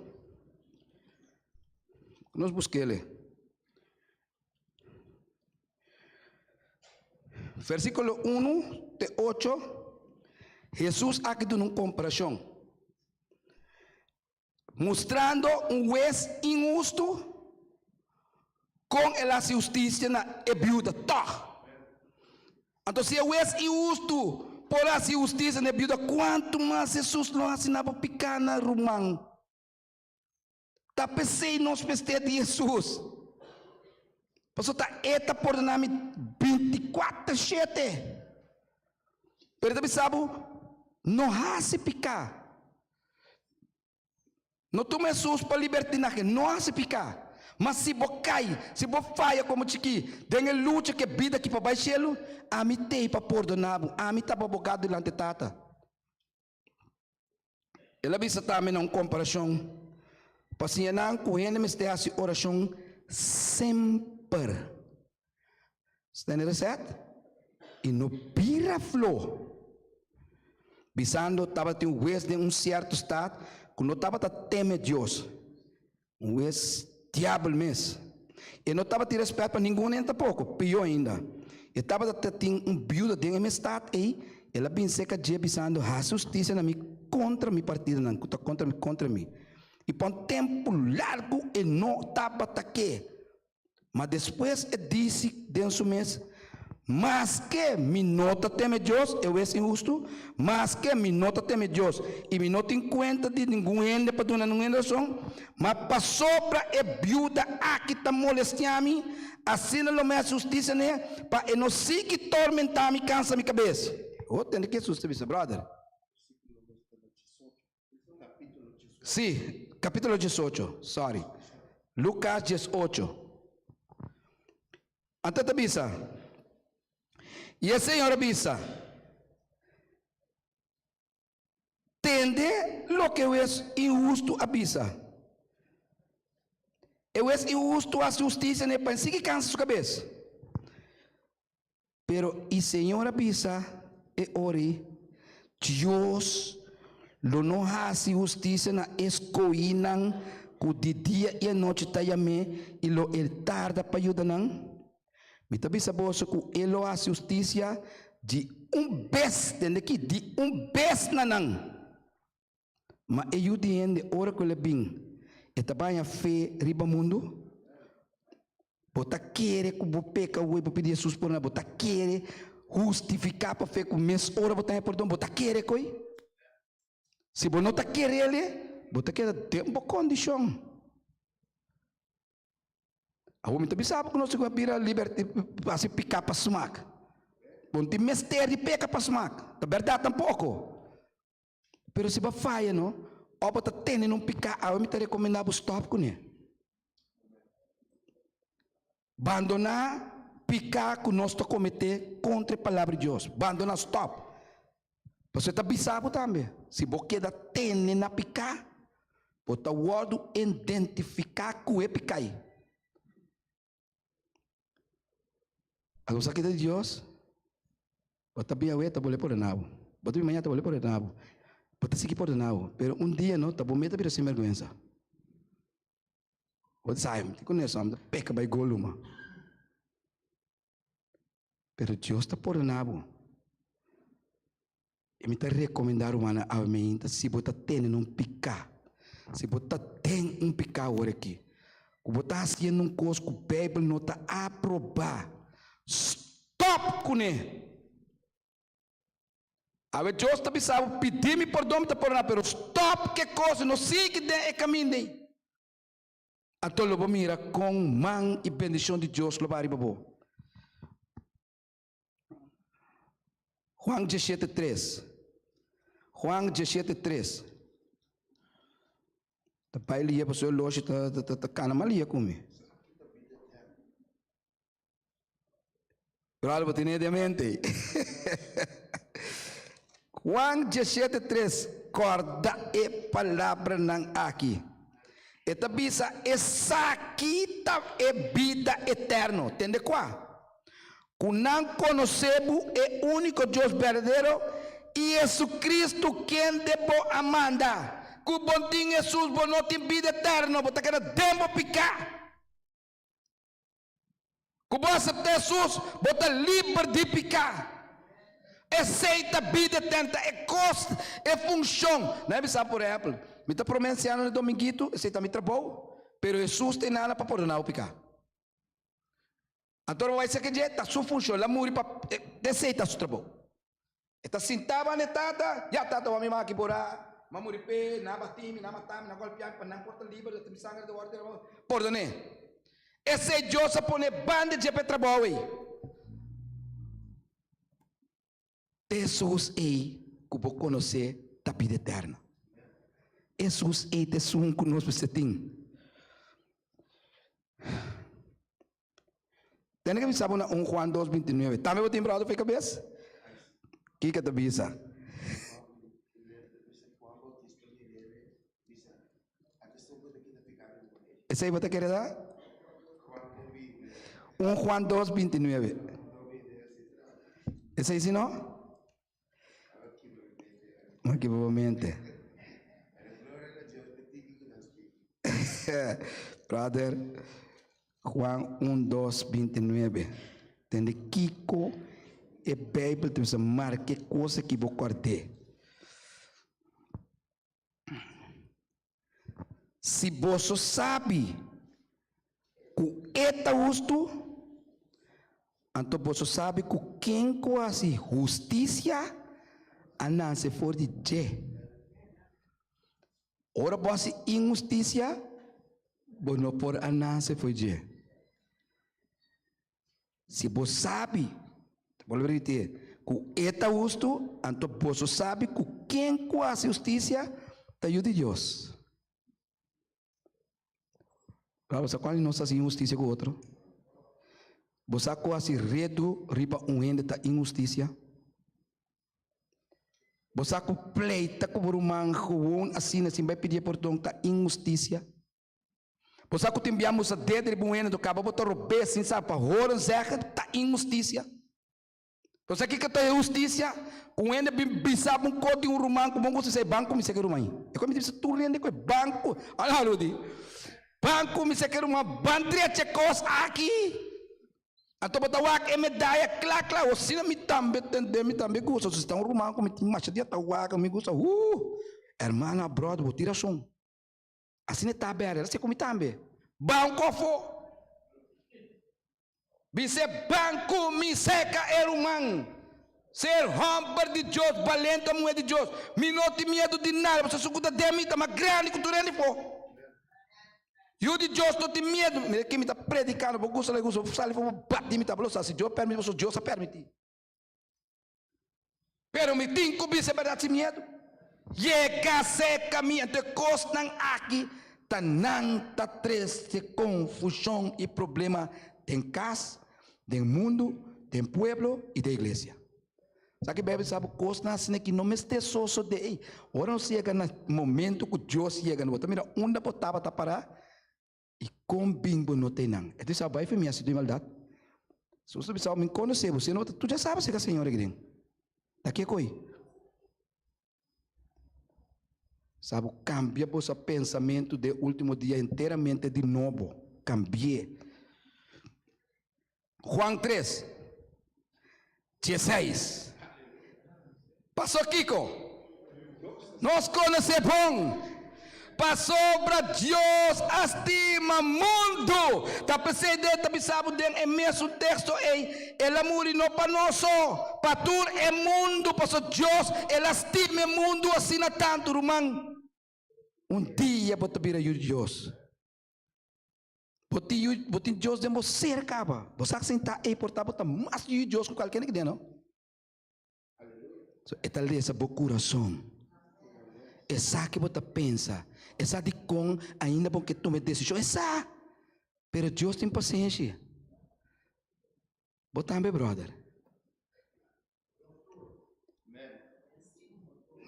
Nos busk'ele. Versíkulo 1 te 8, Hesus aki duna un komparashon, mustrando un hues inhustu kon el a hasi hustisia na e biuda tòg. Anto si e hues inhustu por hasi hustisia na e biuda, kuantu mas Hesus lo hasi na bo pikánan, ruman? Ta p'esei nos mester di Hesus. Pasobra ta E ta pordoná mi bintikuater shete. Pero e ta bisa bo, no hasi piká. No tuma Hesus pa libertinahe, no hasi piká. Ma si bo kai, si bo faya komo chikí den e lucha ku e bida aki pa bai shelu, ami t'ei pa pordoná bo, ami ta bo abogado dilanti Tata. El a bisa tambe na un komparashon pa siña nan ku hende mester hasi orashon semper. Stende resèt i no bira flo. Bisando tabatin un hues den un sierto stat ku no tabata teme Dios. Un hues diabel mes. E no tabatin rèspèt pa ningun hende tampoko. Pió ainda, e tabata ta tin un biuda den e mes stat ei. El a bin serka dje bisando, Hasi hustisia na mi kontra mi partidonan ku ta kontra mi kontra mi. I pa un tempu largu e no tabata ke. Ma despues e disi den su mes, Maske mi no ta teme Dios, e wes inhustu, maske mi no ta teme Dios i mi no tin kuenta di ningun hende pa duna ningun hende rason, ma pasobra e biuda aki ta molestiá mi, asina lo mi hasi hustisia n'e, pa e no sigui tormentá mi kansa mi kabes. Ho tende ke Hesus ta bisa, bròder. Sí, capítulo 18, sorry. Lucas 18. Anto ta bisa, I e Señor a bisa, Tende loke e hues inhustu a bisa. E hues inhustu a hasi hustisia n'e pa e sigui kansa su kabes. Pero e Señor a bisa e ori, Dios lo no hasi hustisia na e skohinan ku di dia i anochi ta yam'é i lo el tarda pa yuda nan? Mi ta bisa boso ku e lo hasi hustisia di un bes, tende aki, di un bes na nan. Ma e Yu di hende, ora ku el a bin, e ta baña fe riba mundu? Bo ta kere ku bo peka awor i bo pidi Hesus pordon? Bo ta kere hustifiká pa fe ku mes ora bo ta haña pordon? Bo ta kere koe? Si bo no ta kerel, bo ta keda den bo kondishon. Awor mi ta bisa bo ku nos a bira liber hasi piká pa smak. Bo no tin mester di peka pa smak. Ta bèrdat tampoko. Pero si bo a faya no, òf bo ta tene na un piká, awe mi ta rekomendá bo stòp kuné. Bandoná piká ku nos ta kometé kontra e Palabra di Dios. Bandoná, stòp. Pasobra e ta bisa bo tambe, si bo keda tene na piká, bo ta wòrdu identifiká ku e piká ei. Algo sa kita di Dios, bo ta bin awe ta bole pordona bo, bo ta bin mañana ta bole pordona bo, bo ta sigui pordona bo, pero un dia no ta bo mes ta bira sinberguensa. Bo ta sa, mi tin ku neso, mi ta peka bai gol luma. Pero Dios ta pordona bo. I mi ta rekomendá rumannan awe meinta, si bo ta tene na un piká, si bo ta den un piká awor aki, ku bo ta hasiendo un kos ku Beibel no ta aprobá, stòp kuné! Awe Dios ta bisa bo, pidi mi pordon, mi ta pordoná, pero stòp ku e kos, no sigui den e kaminda ei. Anto lo bo mira kon man i bendishon di Dios lo bai riba bo. Juan diesshete tres. Juan diesshete tres. Ta bai lia pasobra e loshi ta ta ta kana mal lia ku mi. Brother, bo tene den mente. Juan diesshete tres, Kòrda e palabranan aki. E ta bisa, Esaki ta e bida eterno. Tende kua? Ku nan konosé bo, e úniko Dios berdadero. i Jesucristo kende bo a manda. Ku bo tin Jesus bo no tin bida eterno, bo ta keda den bo piká. Ku bo aseptá Hesus, bo ta liber di piká. Esei ta bida eterno, ta e kos, e funshon. Nan a bisa, por ehèmpel, mi ta promé ansiano na dominguito, esei ta mi trabou, pero Hesus ta nana pa pordoná bo piká. Anto bo bai saka dje, ta su funshon, el a muri pa, esei ta su trabou. E ta sintá banda e tata, Ya, tata, wak mi maki por a, m'a muri p'e, nan a batí mi, nan a matá mi, nan a golpiá mi, pa nan por ta liber, mi sanger ta wòrdu derramá. Pordon'é. Esei Dios a pone banda dje pa e trabou ei. Hesus ei ku bo konosé ta bida eterno. Hesus ei ta esun ku nos mester tin. Tene ke bisa bo na 1 Juan 2, 29. Tambe bo tin bròder for e kabes? Kiko ta bisa? Esei bo ta kere da? 1 Juan 2, 29. Esei si no? No kiba bo mente. Brother, Juan 1, 2, 29. Tende kiko e Bijbel ta bisa marka e kos aki bo kòrd'é. Si boso sabi ku E ta hustu, anto boso sabi ku ken ku hasi hustisia a nase for di dje. Ora bo hasi inhustisia, bo no por a nase for di dje. Si bo sabi, ta bolbe ripití, ku E ta hustu, anto boso sabi ku ken ku hasi hustisia ta yu di Dios. Bo sa kual di nos ta hasi inhustisia ku otro? Bo sa ku hasi redu riba un hende ta inhustisia? Bo sa ku pleita ku bo ruman gewoon asina sin bai pidi e pordon ta inhustisia? Bo sa ku tin bia musa dede riba un hende kaba bo ta rob'é sin sa pa horen zeggen ta inhustisia. Bo sa kiko ta e hustisia? Ku un hende bin bisa bo un kos di un ruman ku bo gusta esei ban kuminsá ku e ruman ei. E ku mi ta bisa tur hende ku e ban ku ala Rudy ban kuminsá ku e ruman ban drecha e kos aki. Anto bo ta wak e medaya kla kla o asina mi tambe tende mi tambe gusta si ta un ruman ku mi tin masha dia ta wak mi gusta huu hermana brother bo tin rason. Asina e ta bèrdè, asina ku mi tambe. Ban ku afó. Bis'é, Ban ku mi seka e ruman. Ser hòmber di Dios, balente òf muhé di Dios. Mi no tin miedu di nada, pasobra esun ku ta den mi ta mas grandi ku tur hende afó. Yu di Dios no tin miedu. Mira ke mi ta predikando, bo gusta lo gusta, bo sali afó, bo bati mi tabla, si Dios pèrmití, pasobra Dios a pèrmití. Pero mi tin ku bisa e bèrdat sin miedu. Yega serka mi, anto e kosnan aki ta nan ta trese konfushon i problema den kas, den mundu, den pueblo i den iglesia. Sa ki Beibel sa bo kosnan asina ki no mester sosodé. Ei, ora nos yega na momento ku Dios yega, bo ta mira unda bo tabata pará I kon bin bo no te nan? E ta bisa, Bai for mi hasi tur e maldat. Jesus ta bisa, Mi konosé bo, si no tu dja sabi si ka Señor aki den. Ta ke koi? Sa bo kambia boso pensamentu den ultimo dia enteramente di nobo. Kambi'é. Juan tres, dieseis. Paso kiko? Nos konosé bon, pasobra Dios a stima mundu. Ta p'esei den ta bisa bo den e mesun teksto ei, El a muri no pa nos so, pa tur e mundu, pasobra Dios el a stima e mundu asina tantu. Ruman, un dia bo ta bira yu di Dios. Bo tin yu, bo tin Dios den bo ser kaba. Bo sa sentá ei por ta bo ta mas yu di Dios ku kualke hende ki den no. So e ta lesa bo kurason. E sa ke bo ta pensa. E sa dikon ainda bo ke tuma e desishon. E sa. Pero Dios tin pasenshi. Bo tambe brother.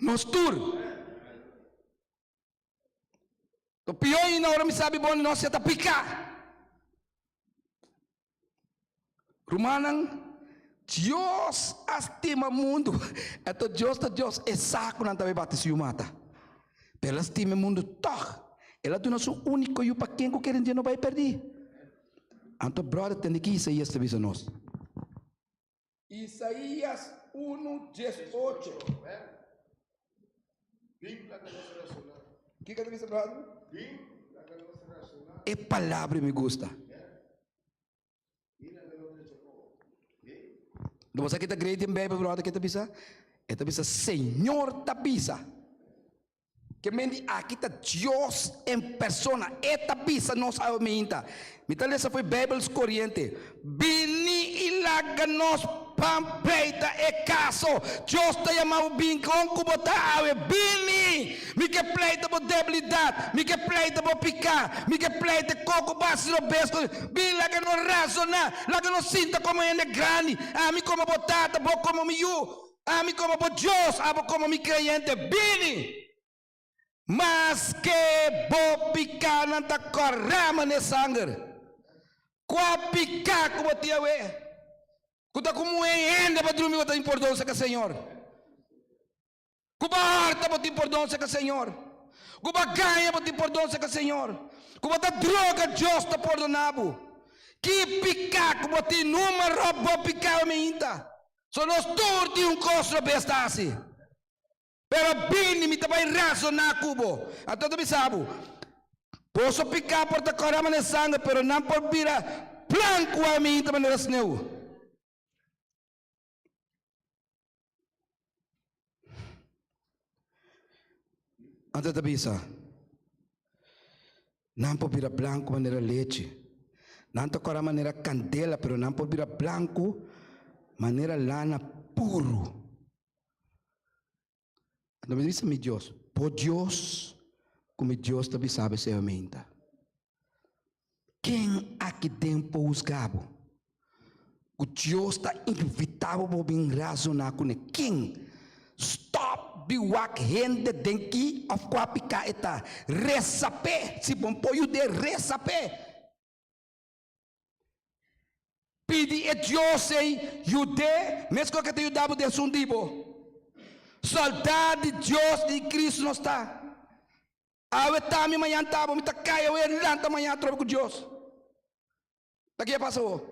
Nos tur. To pió ainda ora mi sabi bon nos ya ta piká. Rumannan, Dios a stima mundu. Anto Dios ta Dios, e sa ku nan ta bai bati su yu mata. Pero el a stima e mundu tòg. El a duna su úniko yu pa ken ku kere en dje no bai pèrdí. Anto bròder tende ki Isaías ta bisa nos. Isaías unu diesocho. Kiko ta bisa bròder? E palabra mi gusta. Bo sa ki ta great den Bijbel, brother, ke ta bisa? E ta bisa, Señor ta bisa. Ke men di aki ta Dios en persona. E ta bisa nos awe meinta. Mi ta lesa fo'i Bijbel Skoriente. Bini i laga nos Ban pleita e kaso. Dios ta yama bo bin kon ku bo ta awe. Bini! Mi ke pleita bo debilidat. Mi ke pleita bo piká. Mi ke pleita e koko basi robes ku. Bin laga nos rasoná. Laga nos sinta komo hende grandi. Ami komo bo tata, bo komo mi yu. Ami komo bo Dios, abo komo mi kreyente. Bini! Maske bo pikánan ta kòrá manera sanger, kua piká ku bo tin awe ku ta ku muhé hende pa drumi bo ta tin pordon serka Señor? Ku bo hòrta bo tin pordon serka Señor? Ku bo gaña bo tin pordon serka Señor? Ku bo ta droga Dios ta pordoná bo? Ki piká ku bo tin numa ròp bo piká awe meinta? So nos tur tin un kos robes ta hasi. Pero bini, mi ta bai razoná ku bo. Anto ta bisa bo, Boso piká por ta kòrá manera sanger, pero nan por bira blanku aminta manera sneu. Anto ta bisa, Nan por bira blanku manera lechi. Nan ta kòrá manera kandela, pero nan por bira blanku manera lana puru. Anto mi bisa mi Dios, bo Dios ku mi Dios ta bisa bo esei ominta. Ken aki den por husga bo? Ku Dios ta invita bo bo bin razoná kuné. Ken? Stòp di wak hende den ki òf kua piká e ta. Resa p'e. Si bo por yud'é, resa p'e. Pidi e Dios ei yud'é meskos ku e ta yuda bo den esun di bo. Sòldá di Dios i di Kristu nos ta. Awe ta mi, mañan ta bo. Mi ta kai awe, lanta mañan atrobe ku Dios. Ta ke a pasa awor?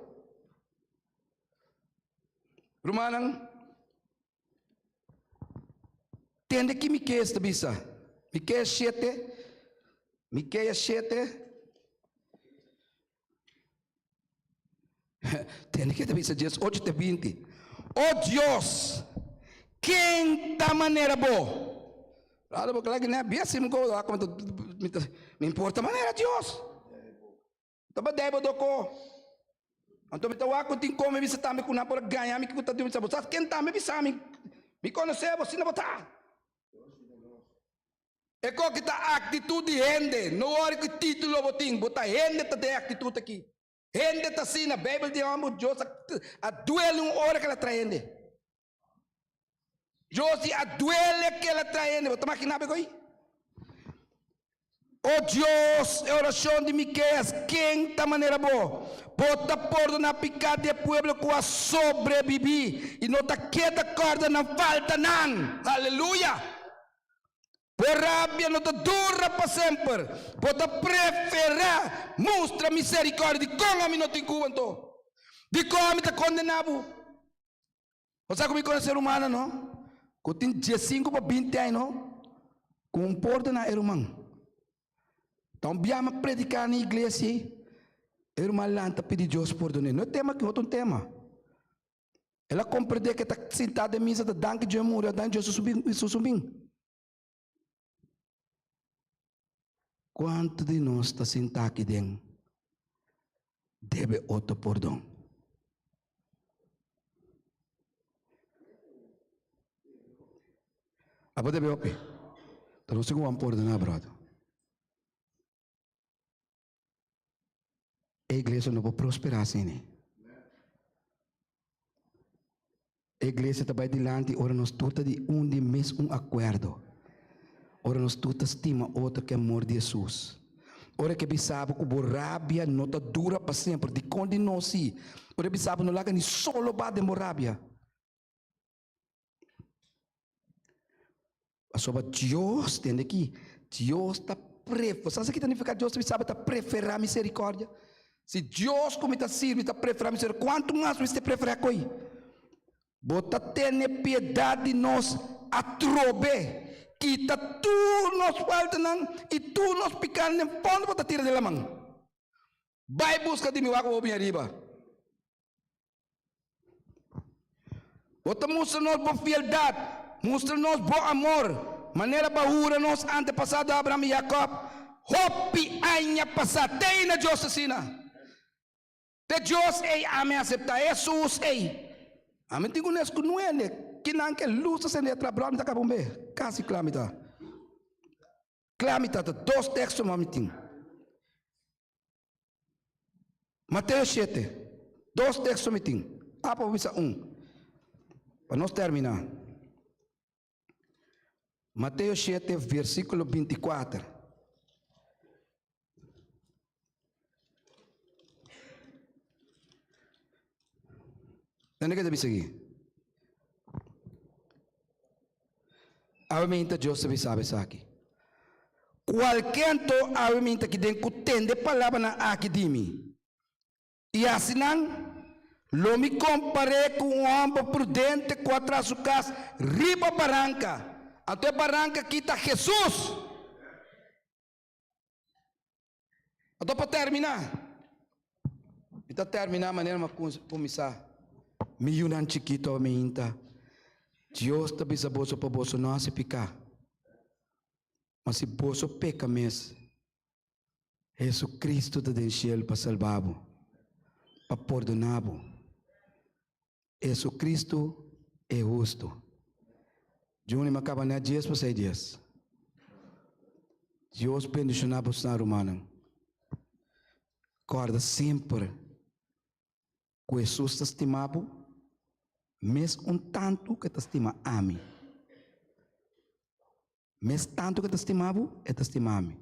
Rumannan, tende ki Miqueas ta bisa. Miqueas shete, Miqueas shete. Tende ke ta bisa dies ocho te binti. O Dios, ken ta manera bo? Claro, bo kla gina bia sim ko mi importa manera Dios. Ta ba dai bo doko. Anto mi ta wak ku tin kome bisa tambe ku nan por gaña mi ku ta di bo sa ken tambe bisa mi. Mi konosé bo asina bo ta. E koki ta aktitut di hende, no wòri ki titulo bo tin, bo ta hende ta den e aktitut aki. Hende ta asina, Beibel di hòmber Dios a duele un ora ke el a traha hende. Dios di a duele ke el a traha hende, bo ta makina bo ei? O Dios, e orashon di Mikeas, ken ta manera bo? Bo ta pordoná piká di e pueblo ku a sobrebibí i no ta keda kòrda nan faltanan. Aleluya! Bo rabia no ta dura pa semper. Bo ta preferá mustra miserikòrdia. Dikon ami no tin ku anto? Dikon ami ta kondená bo? Bo sa ku mi konosé rumannan no ku tin diesinku pa binti aña no ku un pordoná e ruman. Ta un biaha mi a prediká na iglesia ei, e ruman lanta pidi Dios pordon'é. No e tema aki, otro un tema. El a komprendé ku e ta sintá den misa ta danki Dios e muri, a danki Dios Hesus un bin. Kuantu di nos ta sintá aki den debe otro pordon? Abo debe hopi? Ta nos tin ku wan pordoná, bròder. E iglesia no por prosperá asina. E iglesia ta bai dilanti ora nos tur ta di un di mes un akuerdo. Ora nos tur ta stima otro ku e amor di Hesus. Ora ke bisa bo ku bo rabia no ta dura pa semper, dikon di no si? Ora e bisa bo no laga ni solo ba den bo rabia. Pasobra Dios, tende aki, Dios ta pref, bo sa sa ki ta nifiká Dios ta bisa bo ta preferá miserikòrdia? Si Dios ku mi ta sirbi ta preferá miserikòrdia, kuantu mas mester preferá ku ei? Bo ta tene piedat di nos atrobe, kita tur nos faltanan i tur nos pikánan den fondo bo ta tira den laman. Bai buska di mi wak bo bin ariba. Bo ta mustra nos bo fieldat, mustra nos bo amor, manera bo a hura nos antepasado Abraham i Jakòb hopi aña pasá. Te na Dios asina. Te Dios ei ami aseptá, Hesus ei. Ami tin ku nes ku nuende, kinan ke lus ta sende atrás, bro, ami ta kaba un be, kasi kla mi ta. Kla mi ta, ta dos teksto mi tin. Mateo shete, dos teksto mi tin. Apa bo bisa un, pa nos terminá. Mateo shete, versíkulo 24. Tende ke ta bisa aki? Awe minta Dios ta bisa esaki. Kualke anto awe minta ki den ku tende palabranan aki di mi i hasi nan, lo mi kompar'é ku un hòmber prudente ku a traha su kas riba baranka. Anto e baranka aki ta Hesus. Anto pa terminá, mi ta terminá manera mi a kuminsá. Mi yunan chikitu awe mi hinta, Dios ta bisa boso pa boso no hasi piká. Ma si boso peka mes, Jesucristo ta den shelu pa salba bo, pa pordoná bo. Jesucristo e hustu. Juni mi a kaba nèt dies pa sei dies. Dios bendishoná bosnan rumannan. Kòrda semper ku Hesus ta stima bo mes un tantu ku e ta stima ami. Mes tantu ku e ta stima bo, e ta stima mi.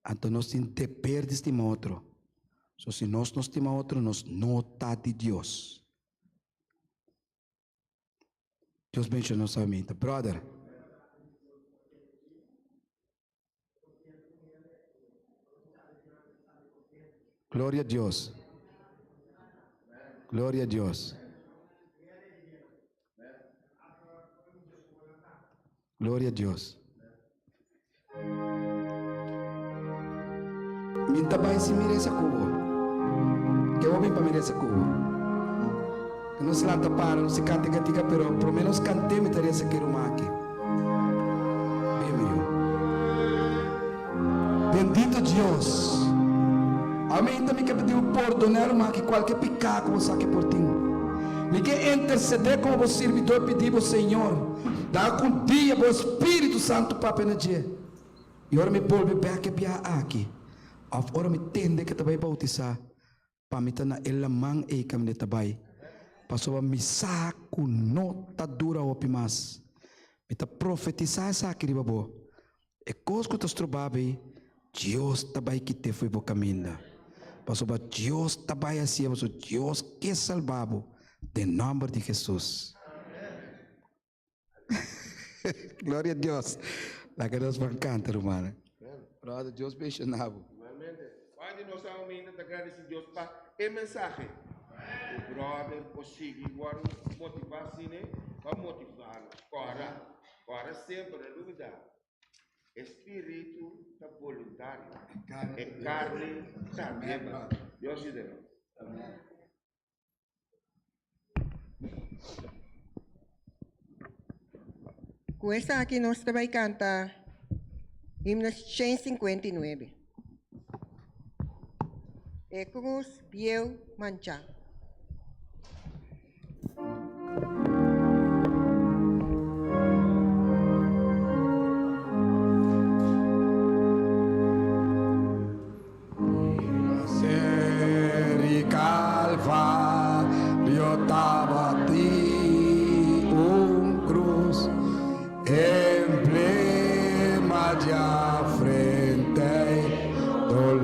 Anto nos tin deber di stima otro. So si nos no stima otro, nos no ta di Dios. Dios bendiciona nos amita. Brother. Gloria a Dios. Gloria a Dios. Gloria a Dios. Mi ta bai sin mi resa ku bo. Ke bo bin pa mi resa ku bo? Ke nos lanta para, nos kanta katika, pero prome nos kant'é mi ta resa ke ruman aki. Bin mi yu. Bendito Dios. Amen ta mi ke pidi bo pordona e ruman aki kualke piká ku bo sa ke por tin. Mi ke intersedé komo bo sirbidor pidi bo Señor, da ku un dia bo Spiritu Santu papia na dje. I ora mi bolbe bek e biaha aki, òf ora mi tende ke ta bai boutisá, pa mi ta na e laman ei kaminda e ta bai, pasobra mi sa ku no ta dura hopi mas. Mi ta profetisá esaki riba bo, E kos ku ta strobá bo ei, Dios ta bai kit'é fo'i bo kaminda, pasobra Dios ta bai hasié bo, pasobra Dios ke salbá bo, den nòmber di Hesus. Gloria a Dios. Laga nos ban canta, rumannan. Brother, Dios bendiciona bo. Igualmente. Juan di nos aumenta ta gradeci Dios pa e mensahe. Cu brother por sigui worde motiva asina pa motiva nos. Cora, cora semper, no lubida. E spiritu ta boluntario, e carne tambe, brother. Dios yuda nos. Amen. Ku esaki nos ta bai kanta himno 159. E krus bieu manchá. Seri Calvario tabatin un cruz, emblema di afrenta y dolor.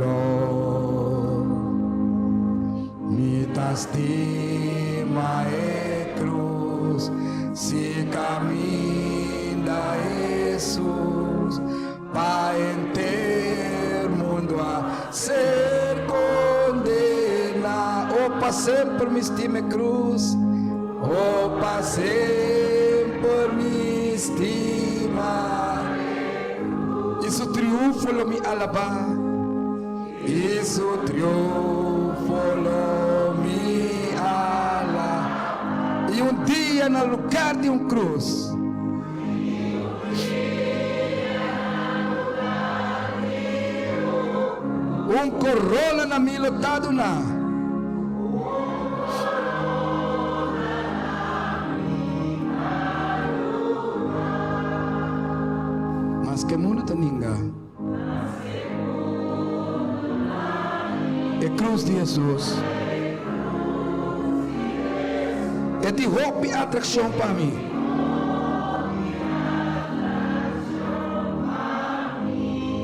semper mi stima e krus. Oh, pa semper mi stima. I su triunfo lo mi alabá. I su triunfo lo mi alabá. I un dia na lugar di un krus. Un corona na mi lo ta duna. Maske mundu ta ninga. E cruz di Jesus. E tin hopi atraccion pa mi.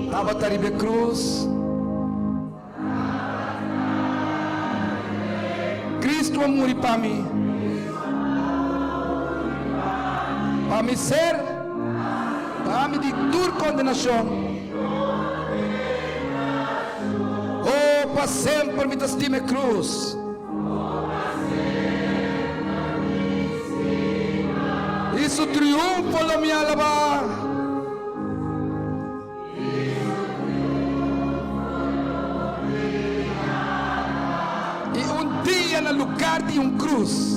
Tabata riba e cruz. Cristo a muri pa mi. Pa mi ser, pa mi di tur condenacion. Oh, pa semper mi ta stima e cruz. Y su triunfo lo mi alaba. I un dia na lugar di un krus.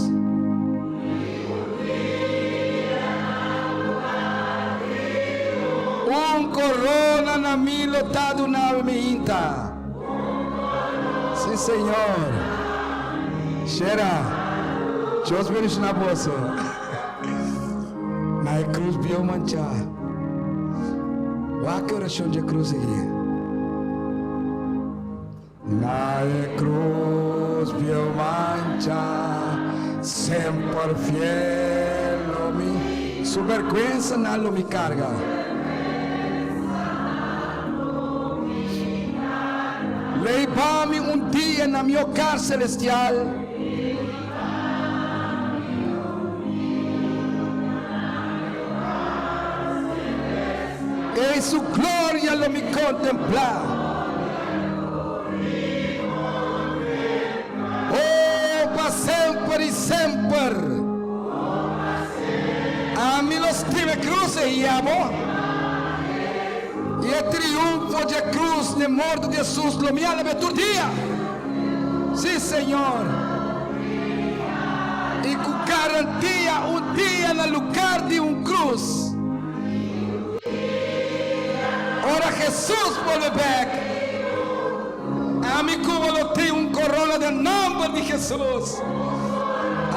Un korona na mi lo ta duna mi hinta. Sí, Señor. Shera, Dios bendiciona boso. Na e krus bieu manchá. Wak e orashon dje krus aki. Na e krus bieu manchá, semper fiel lo mi. Su bèrgwensa nan lo mi karga. Lei pa mi un dia na mi hogar selestial. Ei su gloria lo mi kontemplá. O pa semper i semper. Ami lo stima e krus ei i abo. I e triunfo dje krus n'e morto di Hesus lo mi alab'é tur dia. Sí, Señor. I ku garantia un dia na lugar di un krus. Ora Hesus bolbe bek, ami ku bo lo tin un korona den nomber di Hesus.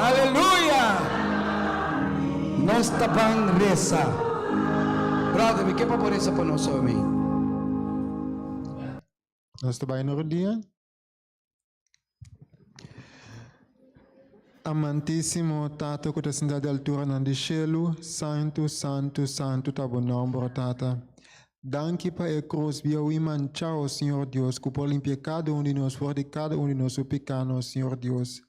Aleluya! Nos ta ban resa. Brother, mi ke pa bo resa pa nos awe. Nos ta bai na rodia. Amantísimo Tata ku ta sinta di alturanan di shelu, santu, santu, santu ta bo nòmber, o Tata. Danki pa e krus bieu i manchá, o Señor Dios, ku por limpia kada un di nos for di kada un di nos su pikánan, o Señor Dios.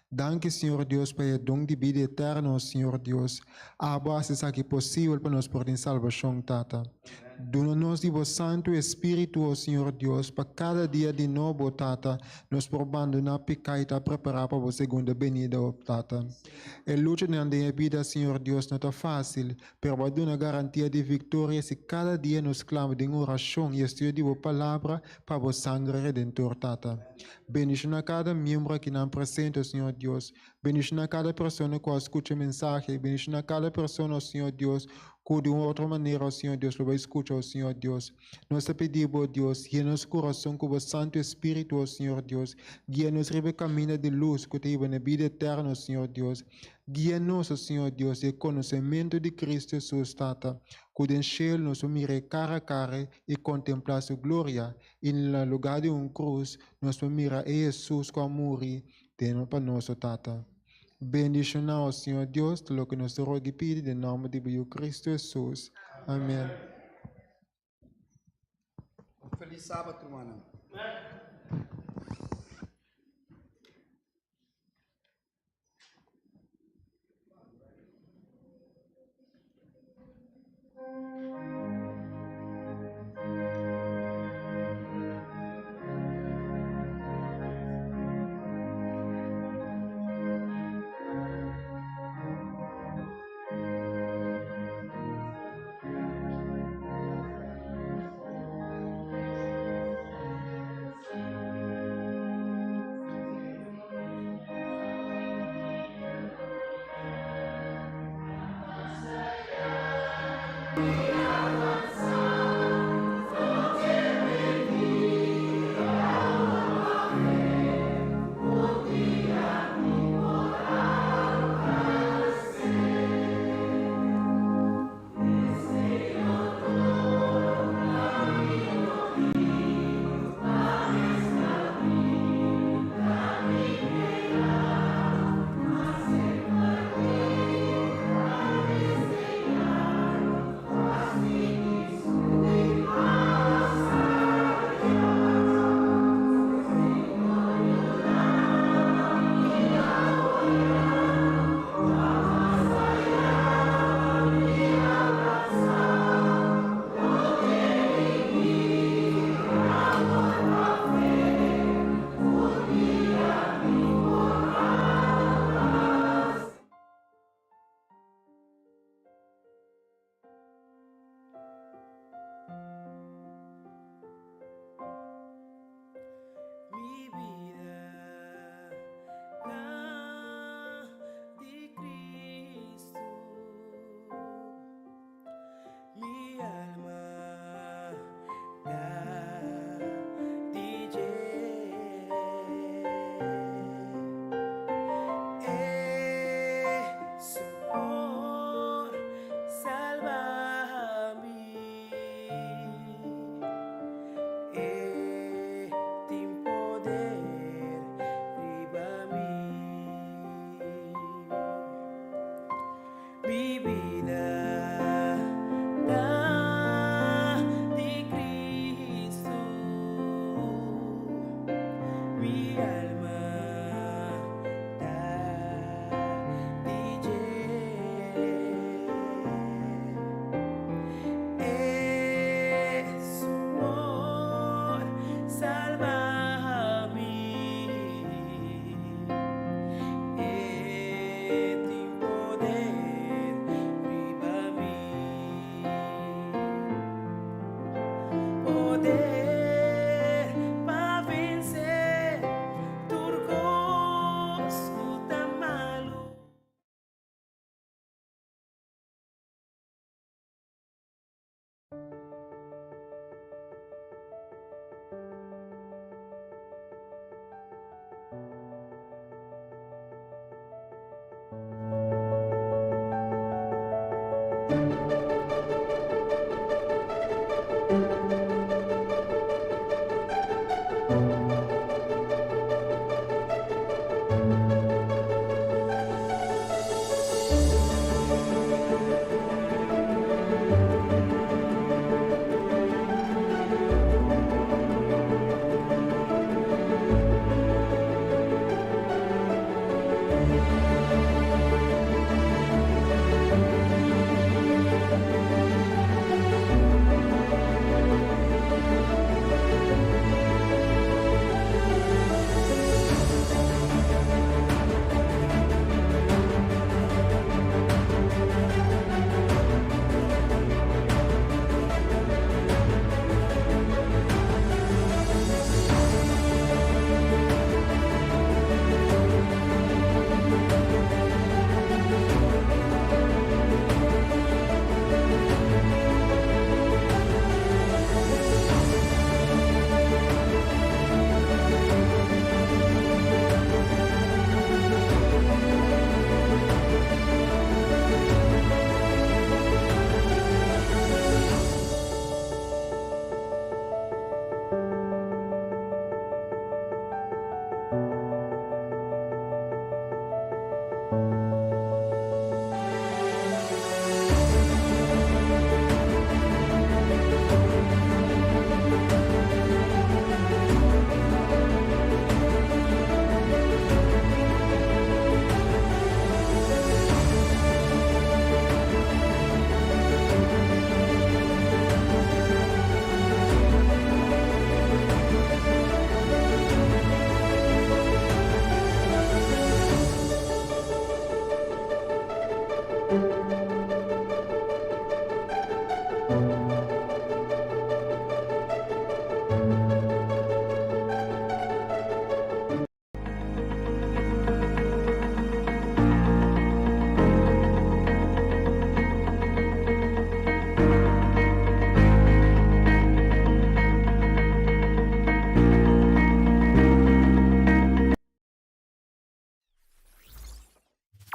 Danki, Señor Dios, pa e don di bida eterno, o Señor Dios. Abo a hasi esaki posibel pa nos por tin salbashon, Tata. Duna nos di bo Santu Espíritu, o Señor Dios, pa kada dia di nobo, Tata, nos por bandoná piká i ta prepará pa bo segunda benida, o Tata. E luchanan den e bida, Señor Dios, no ta fásil, pero bo a duna garantia di viktoria si kada dia nos klama den orashon i estudio di bo Palabra pa bo sangre redentor, Tata. Bendishoná kada miembro akinan presente, o Señor Dios. Bendishoná kada persona ku a skucha e mensahe. Bendishoná kada persona, o Señor Dios, ku di un otro manera, o Señor Dios, lo bai skucha, o Señor Dios. Nos ta pidi Bo, Dios, yena nos kurason ku Bo Santu Espíritu, o Señor Dios. Guia nos riba e kaminda di lus ku ta hiba na bida eterno, o Señor Dios. Guia nos, o Señor Dios, di e konosementu di Cristo Hesus, Tata, ku den shelu nos por mir'E kara a kara i kontemplá Su gloria. I na lugá di un krus, nos por mira e Hesus ku a muri den pa nos, o Tata. Bendishoná, o Señor Dios, ta loke nos ta roga i pidi den nòmber di bo Yu Kristu Hesus. Amèn. Un felis sabat, rumannan. Mi bida ta di Cristo, mi alma ta di dje. E su por salba mi. E tin poder riba mi. Mi bida ta di Cristo, mi alma ta di dje. E su por salba mi. E tin poder riba mi. Poder pa vense tur kos ku ta malu.